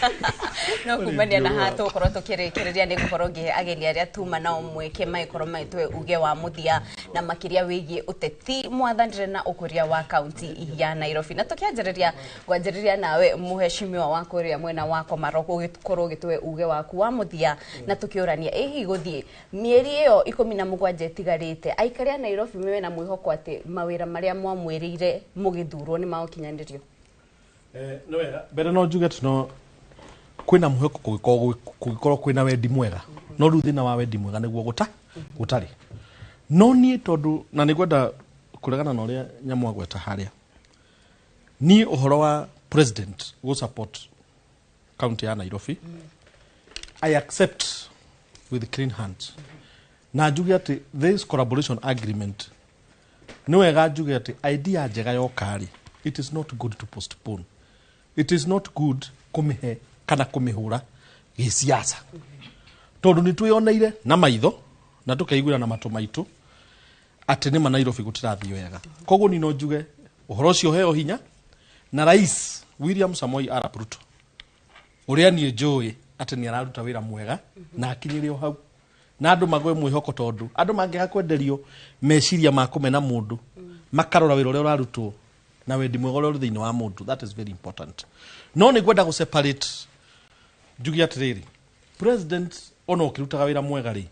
no kumania na haha tũgũkorwo tũkĩrĩkĩrĩria nĩ gũkorwo ngĩhe ageni arĩa tuma nao mweke magĩkorwo magĩtũhe uge wa mũthia na makĩria wĩgiĩ ũteti mwathanĩre na ũkũria wa kaunti ya Nairobi. Na tũkĩanjĩrĩria ngwanjĩrĩria nawe mũheshimiwa wa kũrĩa mwena wa Komarok ũgĩkorwo ũgĩtũhe uge waku wa mũthia na tũkĩũrania ĩ hihi gũthiĩ mĩeri ĩyo 17 ĩtigarĩte aikari a Nairobi mena mwĩhoko atĩ mawĩra marĩa mwamwĩrĩire mũgĩthurwo nĩ magũkinyanĩrio? Nĩ wega mbere no njuge atĩ no kwĩna mwĩhoko kũngĩkorwo kwĩna wendi mwega, no rĩu thĩna wa wendi mwega nĩguo gũtarĩ. No niĩ tondũ na nĩ ngwenda kũregana na ũrĩa nyamũ agweta harĩa, niĩ ũhoro wa president gũ support county ya Nairobi, I accept with clean hands na njuge atĩ this collaboration agreement nĩ wega njuge atĩ idea njega yoka rĩ, it is not good to postpone, it is not good kũmĩhe kana kũmĩhũra gĩsiasa tondũ nĩ twĩyoneire na maitho na tũkeiguĩra na matũ maitũ atĩ nĩma Nairobi gũtirathiĩ wega. Koguo niĩ no njuge ũhoro ũcio ũheo hinya na Rais William Samoei Arap Ruto ũrĩa niĩ njũĩ atĩ nĩ araruta wĩra mwega na akinyĩre o hau na andũ magwe mwĩhoko tondũ andũ mangĩaga kwenderio meciria ma kũmena mũndũ makarora wĩra ũrĩa ũrarutwo na wendi mwega ũrĩa ũrĩ thĩinĩ wa mũndũ, that is very important. No nĩ ngwenda gũ separate njuge atĩrĩrĩ, president ona ũkĩrutaga wĩra mwega rĩ,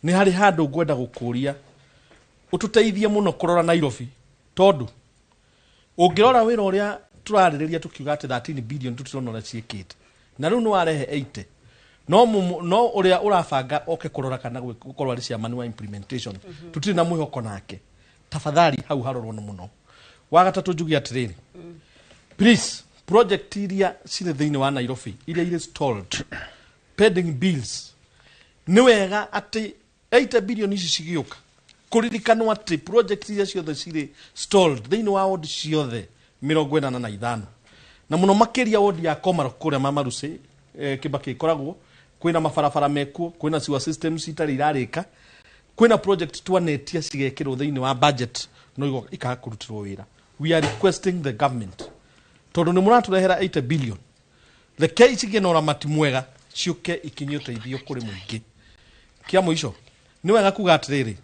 nĩ harĩ handũ ngwenda gũkũria ũtũteithie mũno kũrora Nairobi tondũ ũngĩrora wĩra ũrĩa tũrarĩrĩria tũkiuga atĩ 13 billion tũtirona ũrĩa ciĩkĩte na rĩu nĩ warehe 80 no no ũrĩa ũrabanga oke kũrora kana gũkorwo arĩ chairman wa implementation tũtirĩ na mwĩhoko nake. Tafadhali hau harorwo nĩ mũno. Wa gatatũ njuge atĩrĩrĩ, please project iria cirĩ thĩinĩ wa Nairobi iria irĩ stalled pending bills, nĩ wega atĩ 80 billion ici cigĩũka kũririkanwo atĩ project iria ciothe cirĩ stalled thĩinĩ wa ward ciothe 85 na mũno makĩria ward ya Komarok kũrĩa Mamarusi Kibaki ĩkoragwo kwĩna mabarabara mekuo, kwĩna sewer systems itarĩ irarĩka, kwĩna project twanetia cigekĩrwo thĩinĩ wa budget no ikaga kũrutĩrwo wĩra. We are requesting the government tondũ nĩ mũratũrehera 80 billion, rekei cigĩe na ũramati mwega ciũke ikinyie ũteithio kũrĩ mũingĩ. Kĩa mũico nĩ wega kuga atĩrĩrĩ,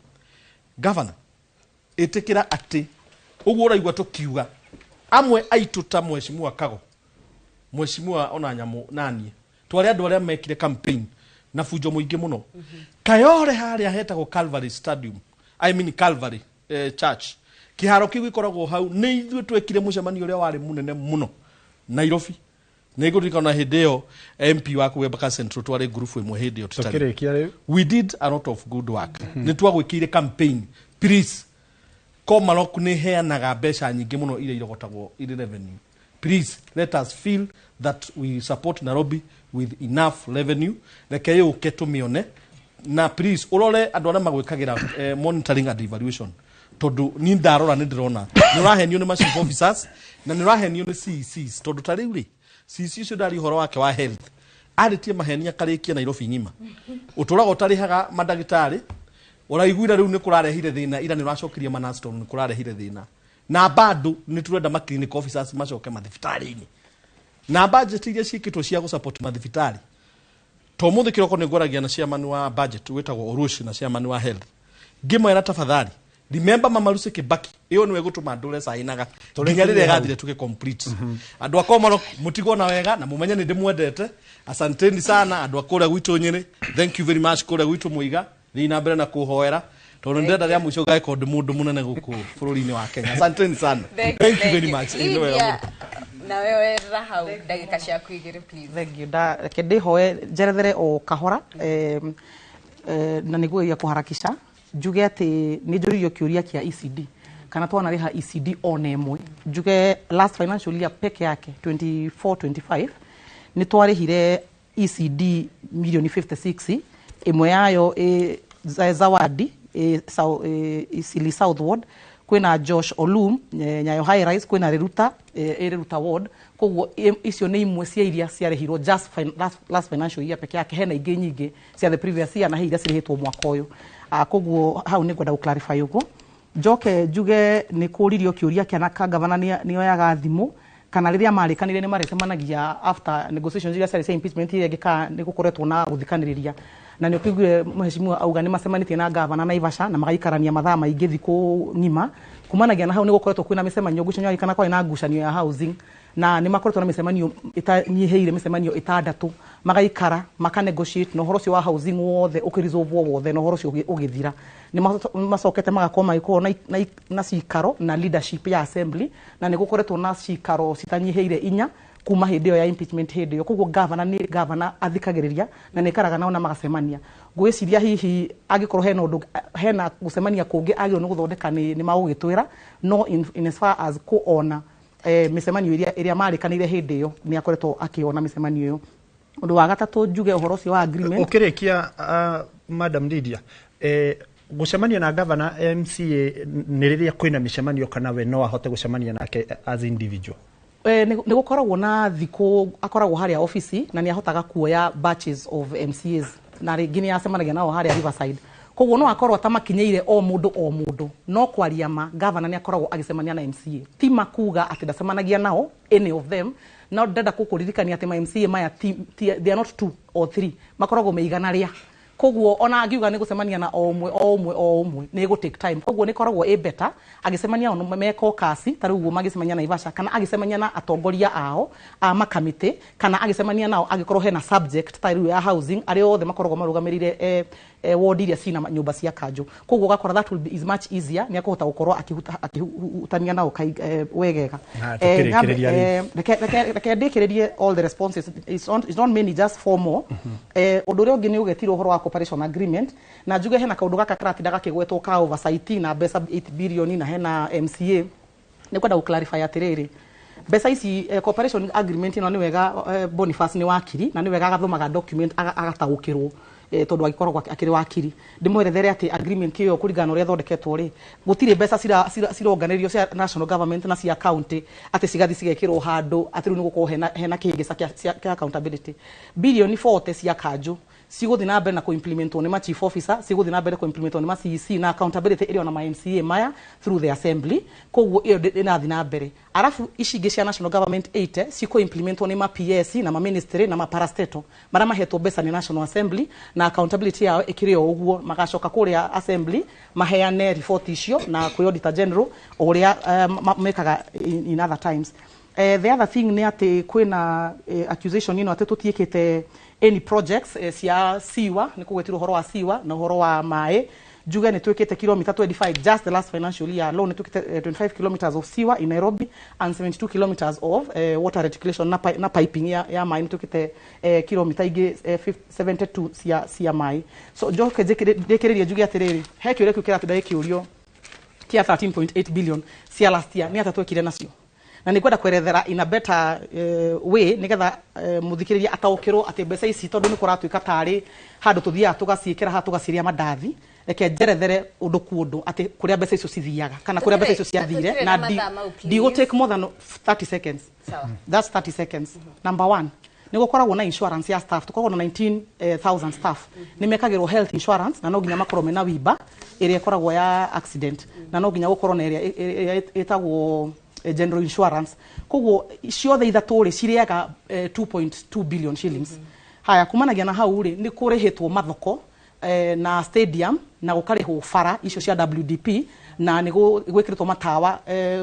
governor ĩtĩkĩra atĩ ũguo ũraigua tũkiuga amwe aitũ ta mheshimiwa Kago, mheshimiwa ona nyamũ naniĩ twarĩ andũ arĩa mekire campaign na bunjo mũingĩ mũno. Kayore harĩa hetagwo Calvary Stadium I mean Calvary Church. Kĩharo kĩu gĩkoragwo hau nĩ ithuĩ twekire mũcemanio ũrĩa warĩ mũnene mũno Nairobi. Nĩ ngũririkana hĩndĩ ĩyo MP wa kũu Embakasi Central twarĩ ngurubu ĩmwe hĩndĩ ĩyo tũtarĩ. Tũkĩrĩkia rĩu. We did a lot of good work. Nĩ twagwĩkĩire campaign. Please, Komarok nĩ heanaga mbeca nyingĩ mũno iria irogotagwo irĩ revenue. Please, let us feel that we support Nairobi with enough revenue. Reke yũke tũmĩone. Na please, ũrore andũ arĩa magwĩkagĩra monitoring and evaluation. Tondũ niĩ ndarora nĩ ndĩrona nĩ ũrahenio nĩ ma chief officers na nĩ ũrahenio nĩ CECs. Tondũ ta rĩu rĩ, CEC ũcio ndari ũhoro wake wa health, arĩtie maheni akarĩkia Nairobi ng'ima. Ũtũraga ũtarĩhaga mandagĩtarĩ, ũraiguire rĩu nĩ kũrarehire thĩna, ira nĩ ũracokirie manasi tondũ nĩ kũrarehire thĩna. Na bado nĩ tũrenda ma clinic officers macoke mathibitarĩ-inĩ. Na budget iria ciĩkĩtwo cia gũ-support mathibitarĩ, to mũthĩ kĩroko nĩ ngwaragia na chairman wa budget wĩtagwo Orush na chairman wa health, ngĩmwĩra tafadhali, remember Mama Lucy Kibaki ĩyo nĩwe gũtũma ndũre cainaga nginya rĩrĩa ĩgathire tũgĩ complete. Andũ a Komarok mũtigwo na wega na mũmenye nĩ ndĩmwendete. Asanteni sana andũ a kũrĩa gwitũ Nyĩrĩ, thank you very much. Kũrĩa gwitũ Mũiga, thiĩ na mbere na kũhoera tondũ ndĩrenda rĩa mũico ngagĩkorwo ndĩ mũndũ mũnene gũkũ bũrũri-inĩ wa Kenya. Asanteni sana, thank you very much. Ĩ, nĩ wega mũno. Nawe werera hau ndagĩka ciaku igĩrĩ, please. Thank you. Da reke ndĩhoe njerethere o kahora, na nĩguo kũharakisha njuge atĩ nĩ njũririo kĩũria kĩa ECD kana twanarĩha ECD ona ĩmwe. Njuge last financial year peke yake, 24 25, nĩ twarĩhire ECD milioni 56, ĩmwe yayo ĩ Zawadi ĩ Isili South Ward, kwĩna Josh Olum Nyayo High Rise, kwĩna Riruta ĩ Riruta Ward. Koguo icio nĩ imwe cia iria ciarĩhirwo just last financial year peke yake. Hena ingĩ nyingĩ cia the previous year na he iria cirĩhĩtwo mwaka ũyũ. Koguo hau nĩ ngwenda gũ-clarify ũguo. Njoke njuge nĩ kũririo kĩũria kĩa ka gavana nĩoyaga thimũ kana rĩrĩa marĩkanire nĩ marĩcemanagia after negotiations iria ciarĩ cia impeachment iria ingĩ, kana nĩ gũkoretwo na gũthikanĩrĩria. Na nĩ ũkĩiguire mheshimiwa auga nĩ macemanĩtie na gavana Naivasha na magaikarania mathaa maingĩ thikũ ng'ima. Kumanagia na hau nĩ gũkoretwo kwĩna mĩcemanio ngucanio, kana kwarĩ na ngucanio ya housing, na nĩ makoretwo na mĩcemanio ĩtanyihĩire mĩcemanio ĩtandatũ, magaikara maka negotiate na ũhoro ũcio wa housing wothe ũkĩresolve wothe na ũhoro ũcio ũgĩthira. Nĩ macokete magakorwo magĩkorwo na cikaro na leadership ya assembly, na nĩ gũkoretwo na cikaro citanyihĩire 4 kuma hĩndĩ ĩyo ya impeachment hĩndĩ ĩyo. Koguo gavana nĩ gavana athikagĩrĩria na nĩ ikaraga nao na magacemania. Ngwĩciria hihi angĩkorwo hena ũndũ, hena gũcemania kũngĩ agĩrĩirwo nĩ gũthondeka, nĩ magũgĩtwĩra. No in as far as kũona mĩcemanio ĩrĩa marĩkanĩire hĩndĩ ĩyo, nĩ akoretwo akĩona mĩcemanio ĩyo. Ũndũ wa gatatũ njuge ũhoro ũcio wa agreement. Ũkĩrĩkia, Madam Lydia, gũcemania na gavana MCA nĩ rĩrĩa kwĩna mĩcemanio kana we no ahote gũcemania nake as individual? Nĩ gũkoragwo na thikũ akoragwo harĩa ofici na nĩ ahotaga kuoya batches of MCAs, na rĩngĩ nĩ acemanagia nao harĩa Riverside. Koguo no akorwo atamakinyĩire o mũndũ o mũndũ, no kwaria ma, gavana nĩ akoragwo agĩcemania na MCA. Ti makuga atĩ ndacemanagia nao any of them, no ndenda gũkũririkania atĩ ma MCA maya they are not 2 or 3, makoragwo me igana rĩa. Koguo ona angiuga nĩ gũcemania na o ũmwe o ũmwe o ũmwe nĩ ĩgũ take time. Koguo nĩ ĩkoragwo ĩ better agĩcemania nao me caucus, ta rĩu ũguo magĩcemania Naivasha, kana agĩcemania na atongoria ao a makamĩtĩ, kana agĩcemania nao angĩkorwo hena subject ta rĩu ya housing, arĩa othe makoragwo marũgamĩrĩire ward iria cina nyũmba cia kanjũ. Koguo ũgakora that will be is much easier, nĩ akũhota gũkorwo akĩhutania nao wegega. Na, tũkĩrĩkĩrĩria rĩu. Reke ndĩkĩrĩrie all the responses. It's not many, just 4 more. Ũndũ ũrĩa ũngĩ nĩ ũgetirwo ũhoro wa cooperation agreement, na njuge hena kaũndũ gaka karatinda gakĩgwetwo ka oversight na mbeca 8 billion na hena MCA. Nĩ kwenda gũ clarify atĩrĩrĩ, mbeca ici, cooperation agreement ĩno, nĩ wega, Boniface nĩ wakiri na nĩ wega agathomaga document agataũkĩrwo, tondũ agĩkoragwo akĩrĩ wakiri. Ndĩmwerethere atĩ agreement ĩyo, kũringana na ũrĩa ĩthondeketwo rĩ, gũtirĩ mbeca cironganĩrĩrio cia national government na cia county atĩ cigathiĩ cigekĩrwo handũ atĩ rĩu nĩ gũkorwo hena kĩhĩngĩca kĩa accountability. Bilioni 40 cia kanjũ cigũthiĩ na mbere na kũ-implementwo nĩ ma chief officer, cigũthiĩ na mbere kũ-implementwo nĩ ma CEC, na accountability ĩrĩ ona ma MCA maya through the assembly. Koguo ĩyo ĩrathiĩ na mbere. Arabu ici ingĩ cia national government 80 cikũ-implementwo nĩ ma PS na ma ministry na ma parastatal marĩa mahetwo mbeca nĩ national assembly, na accountability yao ĩkĩrĩ o ũguo. Magacoka kũrĩa assembly maheane report icio na kwĩ auditor general o ũrĩa mekaga in other times. The other thing nĩ atĩ kwĩna accusation ĩno atĩ tũtiĩkĩte any projects cia siwa. Nĩ kũgwetirwo ũhoro wa siwa na ũhoro wa maĩ. Njuge nĩ twĩkĩte kilomita 25 just the last financial year alone, nĩ twĩkĩte 25 kilometers of sewer in Nairobi and 72 kilometers of water reticulation na piping ya maĩ. Nĩ twĩkĩte kilomita ingĩ 72 cia maĩ. So njoke ndĩkĩrĩrie njuge atĩrĩrĩ, he kĩũria kĩu kĩratũnda gĩkĩũrio kĩa 13.8 billion cia last year, nĩ atĩa twekire nacio, na nĩ kwenda kwerethera in a better way nĩgetha mũthikĩrĩria ataũkĩrwo atĩ mbeca ici, tondũ nĩ kũratuĩka tarĩ handũ tũthiaga tũgaciĩkĩra haha tũgaciria mandathi. Reke njerethere ũndũ ku ũndũ atĩ kũrĩa mbeca icio cithiaga kana kũrĩa mbeca icio ciathire. Tũtirĩ na na mathaa mau, please. Ndigũ take more than 30 seconds. Sawa. That's 30 seconds. Number one, nĩ gũkoragwo na insurance ya staff. Tũkoragwo na 19,000 staff, nĩ mekagĩrwo health insurance, na no nginya makorwo mena wiba ĩrĩa ĩkoragwo ya accident, na no nginya gũkorwo na ĩrĩa ĩtagwo general insurance. Koguo ciothe ithatũ rĩ, cirĩaga 2.2 billion shillings. Haya, kumanagia na hau rĩ, nĩ kũrĩhĩtwo mathoko na stadium, na gũkarĩhwo bara icio cia WDP, na nĩ gwĩkĩrĩtwo matawa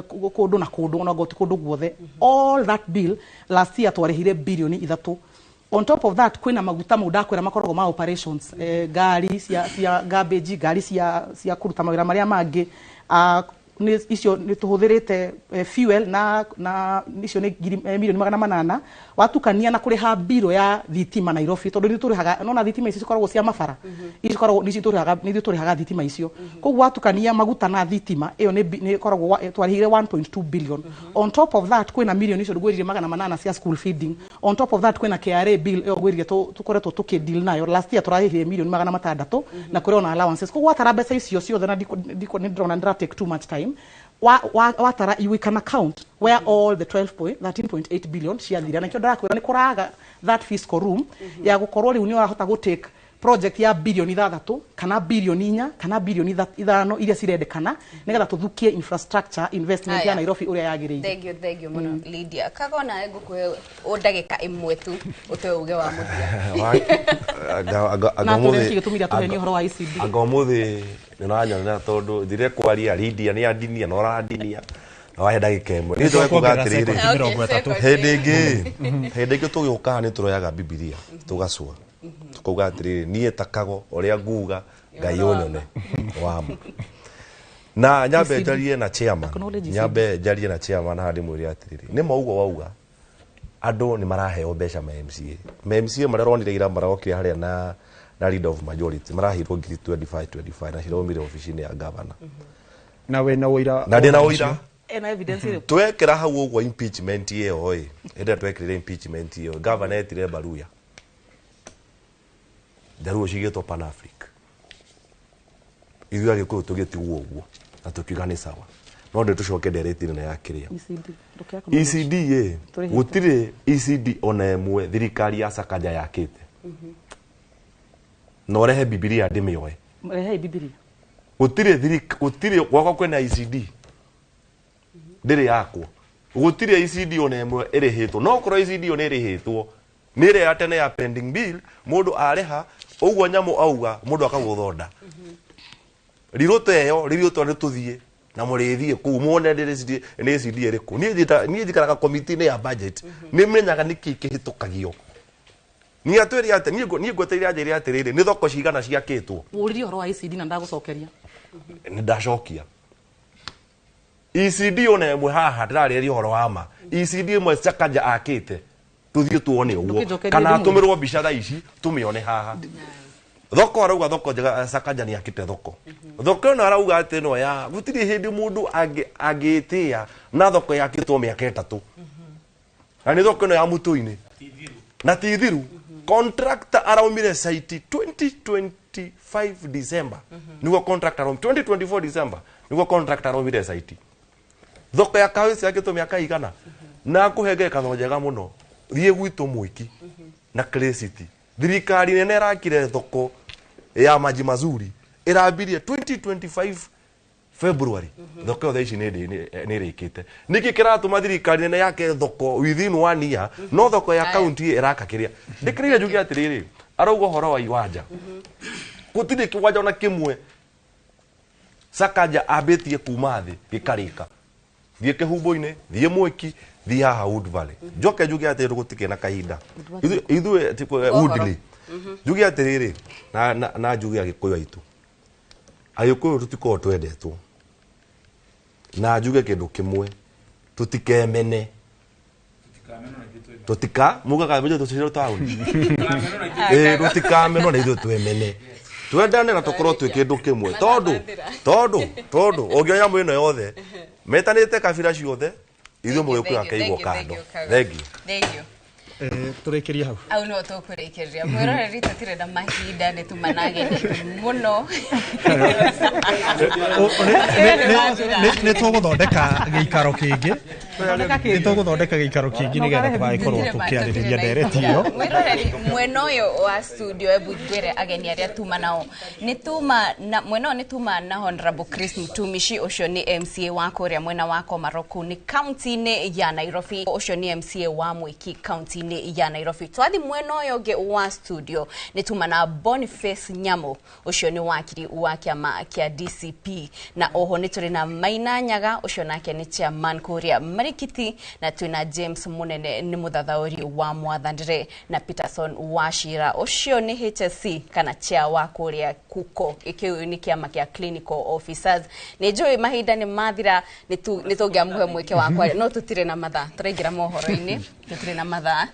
kũndũ na kũndũ, ona ti kũndũ guothe. All that bill last year twarĩhire 3 bilioni. On top of that, kwĩna maguta mau ndakwĩra makoragwo ma operations, ngari cia garbage, ngari cia kũruta mawĩra marĩa mangĩ. Icio nĩ tũhũthĩrĩte fuel na icio nĩ 800,000,000 watukania na kũrĩha mbirũ ya thitima Nairobi, tondũ nĩ tũrĩhaga nona thitima ici cikoragwo cia mabara, ici cikoragwo nĩ tũrĩhaga, nĩ ithuĩ tũrĩhaga thitima icio. Koguo watukania maguta na thitima ĩyo nĩ ĩkoragwo twarĩhire 1.2 billion. On top of that, kwĩna milioni icio ngwĩrire 800 cia school feeding. On top of that, kwĩna KRA bill ĩyo ngwĩrire tũkoretwo tũkĩ deal nayo. Last year tũrarĩhire 600,000,000, na kũrĩ ona allowances. Koguo watara mbeca icio ciothe, na nĩ ndĩrona ndĩra take too much time, watara, we can account where all the 12 point, 13.8 billion ciathire. Na nikĩo ndĩrakwĩra nĩ kũraga that fiscal room ya gũkorwo rĩu nĩ ũrahota gũ take project ya 6 bilioni kana 4 bilioni kana 5 bilioni iria cirendekana nĩgetha tũthukie infrastructure investment ya Aya. Nairobi ũrĩa yagĩrĩire. Thank you, thank you mũno, Lydia Kagona. Ngũkũhe o ndagĩka ĩmwe tu ũtwe uge wa mũthia. Na tũrĩ nĩkĩ gĩtũmire atũhenie ũhoro wa ECD? Anga ũmũthĩ nĩ ũranyonera tondũ thire kwaria Lydia nĩ andinia na ũrandinia na wahe ndagĩka ĩmwe. Niĩ njoke kuga Kuongerera atĩrĩrĩ, sekondi 30. Hĩndĩ ĩngĩ tũgĩũkaga nĩ tũroyaga Bibilia tũgacũa tũkauga atĩrĩrĩ, niĩ takago ũrĩa nguga Ngai ũnyone wama na nyambe ECD. Njarie na chairman. Acknowledge ECD. Nyambe njarie na chairman haha ndĩmwĩre atĩrĩrĩ, nĩ maugo wauga andũ nĩ maraheo mbeca ma MCA, ma MCA marĩa ũronire ira marokire harĩa na leader of majority maraheirwo ngiri 25 25 na ciraumire obici-inĩ ya governor. Na wĩna ũira? Na ndĩna ũira. Ena evidence ĩrĩkũ? Twekĩra hau ũguo impeachment ĩyo ĩ, hĩndĩ ĩrĩa twekĩrire impeachment ĩyo, governor etire baruya njaruo cigĩtwo Pan-Afric, ithuĩ Agĩkũyũ tũgĩtigwo ũguo na tũkiuga nĩ sawa, no ndĩ tũcoke ndereti-inĩ ya kĩrĩa ECD ndũkĩ ECD ĩ. Tũrĩhĩte. Gũtirĩ ECD ona ĩmwe thirikari ya Sakaja yakĩte, na ũrehe Bibilia ndĩmĩoe. Rehei Bibilia. Gũtirĩ gũtirĩ gwakwa kwĩna ECD ndĩrĩ yakwo, gũtirĩ ECD ona ĩmwe ĩrĩhĩtwo. No korwo ECD ĩyo nĩ ĩrĩhĩtwo, nĩ ĩrĩa ya tene ya pending bill, mũndũ arĩha ũguo nyamũ auga mũndũ akagũthonda rirũta ĩyo rirũta nĩ tũthiĩ na mũrĩthiĩ kũu muone nĩ ECD ĩrĩkũ. Niĩ njikaraga komiti-inĩ ya budget, nĩ menyaga nĩkĩ kĩhĩtũkagio. Niĩ atwĩre atĩ niĩ ngweteire anjĩre atĩrĩrĩ, nĩ thoko cigana ciakĩtwo? Wũririe ũhoro wa ECD na ndagũcokeria. Nĩ ndacokia ECD ona ĩmwe haha ndĩrarĩria ũhoro wa ma ECD ĩmwe Sakaja akĩte, tũthiĩ tuone ũguo. Ndũkĩnjokerie Kana ndĩmwĩre. atũmĩrwo mbica thaa ici tũmĩone haha. Thoko arauga thoko njega, Sakaja nĩ akĩte thoko. Thoko ĩno arauga atĩ ĩno ya gũtirĩ hĩndĩ mũndũ angĩtĩa na thoko yakĩtwo mĩaka 3, na nĩ thoko ĩno ya mũtũ-inĩ na ti thiru. Contractor araumire site 2025 December, niguo contractor araumire 2024 December, niguo contractor araumire site. Thoko ya kahawa ici yakĩtwo mĩaka igana na kũhe ngerekano njega mũno, thiĩ gwitũ Mwiki na Clay City, thirikari nene ĩrakire thoko ya Maji Mazuri, ĩrambirie 2025 February. Thoko ĩyo thaa ici nĩ ĩrĩkĩte. Nĩkĩ kĩratũma thirikari nene yake thoko within one year, no thoko ya kaunti ĩraka kĩrĩa ndĩkĩrĩire? Njuge atĩrĩrĩ, arauga ũhoro wa iwanja, gũtirĩ kĩwanja ona kĩmwe Sakaja ambĩtie kuma thĩ gĩkarĩka. Thiĩ Kĩhumbo-inĩ, thiĩ Mwiki, thiĩ haha Wood Valley. Njoke njuge atĩrĩ, gũtikĩ na kahinda ithuĩ Woodley. Njuge atĩrĩrĩ, na njuge Agĩkũyũ aitũ, Agĩkũyũ tũtikoragwo twendetwo. Na njuge kĩndũ kĩmwe, tũtikemene. Tũtika mugaga mbeca tũcirwo taũni. Ĩĩ tũtikamenwo na ithuĩ twemene. Twendane na tũkorwo twĩ kĩndũ kĩmwe. Tondũ tondũ ũngĩoya nyamũ ĩno yothe metanĩte kabira ciothe ithuĩ mũgĩkũyũ akaigwo kando. Thank you. Thank you. Tũrĩkĩrie hau. Au no tũkũrĩkĩrĩria. Mwĩroreri tũtirĩ na mahinda nĩ tuma na ageni mũno. Nĩ tũgũthondeka gĩikaro kĩngĩ. Nĩ tũgũthondeka gĩikaro kĩngĩ nĩgetha tũgagĩkorwo tũkĩarĩrĩria ndereti ĩyo. Mwĩroreri mwena ũyũ wa studio ebu ngwĩre ageni arĩa tuma nao. Nĩ tuma na mwena ũyũ nĩ tuma na Honorable Chris Mtumishi, ũcio nĩ MCA wa kũrĩa mwena wa Komarock nĩ county-inĩ ya Nairobi, ũcio nĩ MCA wa Mwiki county-inĩ ya Nairobi. Twathi mwena ũyũ ũngĩ wa studio nĩ tuma na Boniface Nyamu, ũcio nĩ wakiri wa kĩama kĩa DCP, na oho nĩ tũrĩ na Maina Nyaga, ũcio nake nĩ chairman kũrĩa Marikiti, na twĩna James Munene nĩ mũthathaũri wa mwathanĩre, na Peterson Wachira ũcio nĩ HSC kana chair wa kũrĩa Kuko, kĩu nĩ kĩama kĩa clinical officers. Nĩ njũĩ mahinda nĩ mathira, nĩ tũngĩamũhe mweke wa kwaria, no tũtirĩ na mathaa, tũraingĩra mohoro-inĩ, tũtirĩ na mathaa,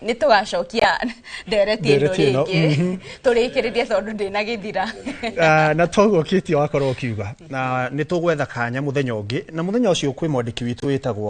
nĩ tũgacokia ndereti ĩno rĩngĩ tũrĩkĩrĩrie tondũ ndĩnagĩthira. Na toguo Kĩtio wakorwo ũkiuga, na nĩ tũgwetha kanya mũthenya ũngĩ, na mũthenya ũcio kwĩ mwandĩki witũ wĩtagwo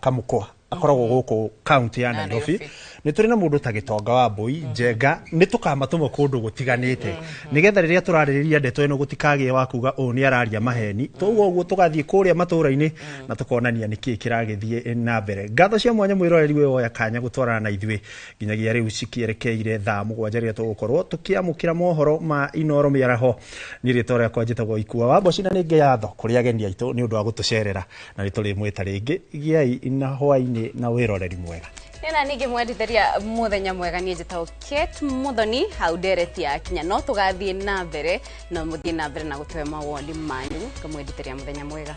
Kamũkwa, akoragwo gũkũ county ya Nairobi. Nĩ tũrĩ na mũndũ ta Gĩtonga wa Mbũi Njenga, nĩ tũkamatũma kũndũ gũtiganĩte nĩgetha rĩrĩa tũrarĩrĩria ndeto ĩno gũtikagĩe wa kuga ũũ nĩ araria maheni. Toguo ũguo tũgathiĩ kũrĩa matũũra-inĩ na tũkonania nĩkĩĩ kĩragĩthiĩ na mbere. Ngatho cia mwanya mwĩroreri wĩ woya kanya gũtwarana na ithuĩ nginyagia rĩu cikĩerekeire thaa 7 rĩrĩa tũgũkorwo tũkĩamũkĩra mohoro ma Inoro mĩaraho. Niĩ rĩtwa rĩakwa njĩtagwo Ikua wa Mboci, na nĩ ngatho kũrĩ ageni aitũ nĩ ũndũ wa gũtũcerera, na nĩ tũrĩmwĩta rĩngĩ. Gĩai na hwaĩ-inĩ na wĩroreri mwega. Nena ningĩ mwendithĩria mũthenya mwega, niĩ njĩtagwo Kate Muthoni, hau ndereti ya kinya, no tũgathiĩ na mbere na mũthiĩ na mbere na gũtũhe mawoni manyu. Ngamwendithĩria mũthenya mwega.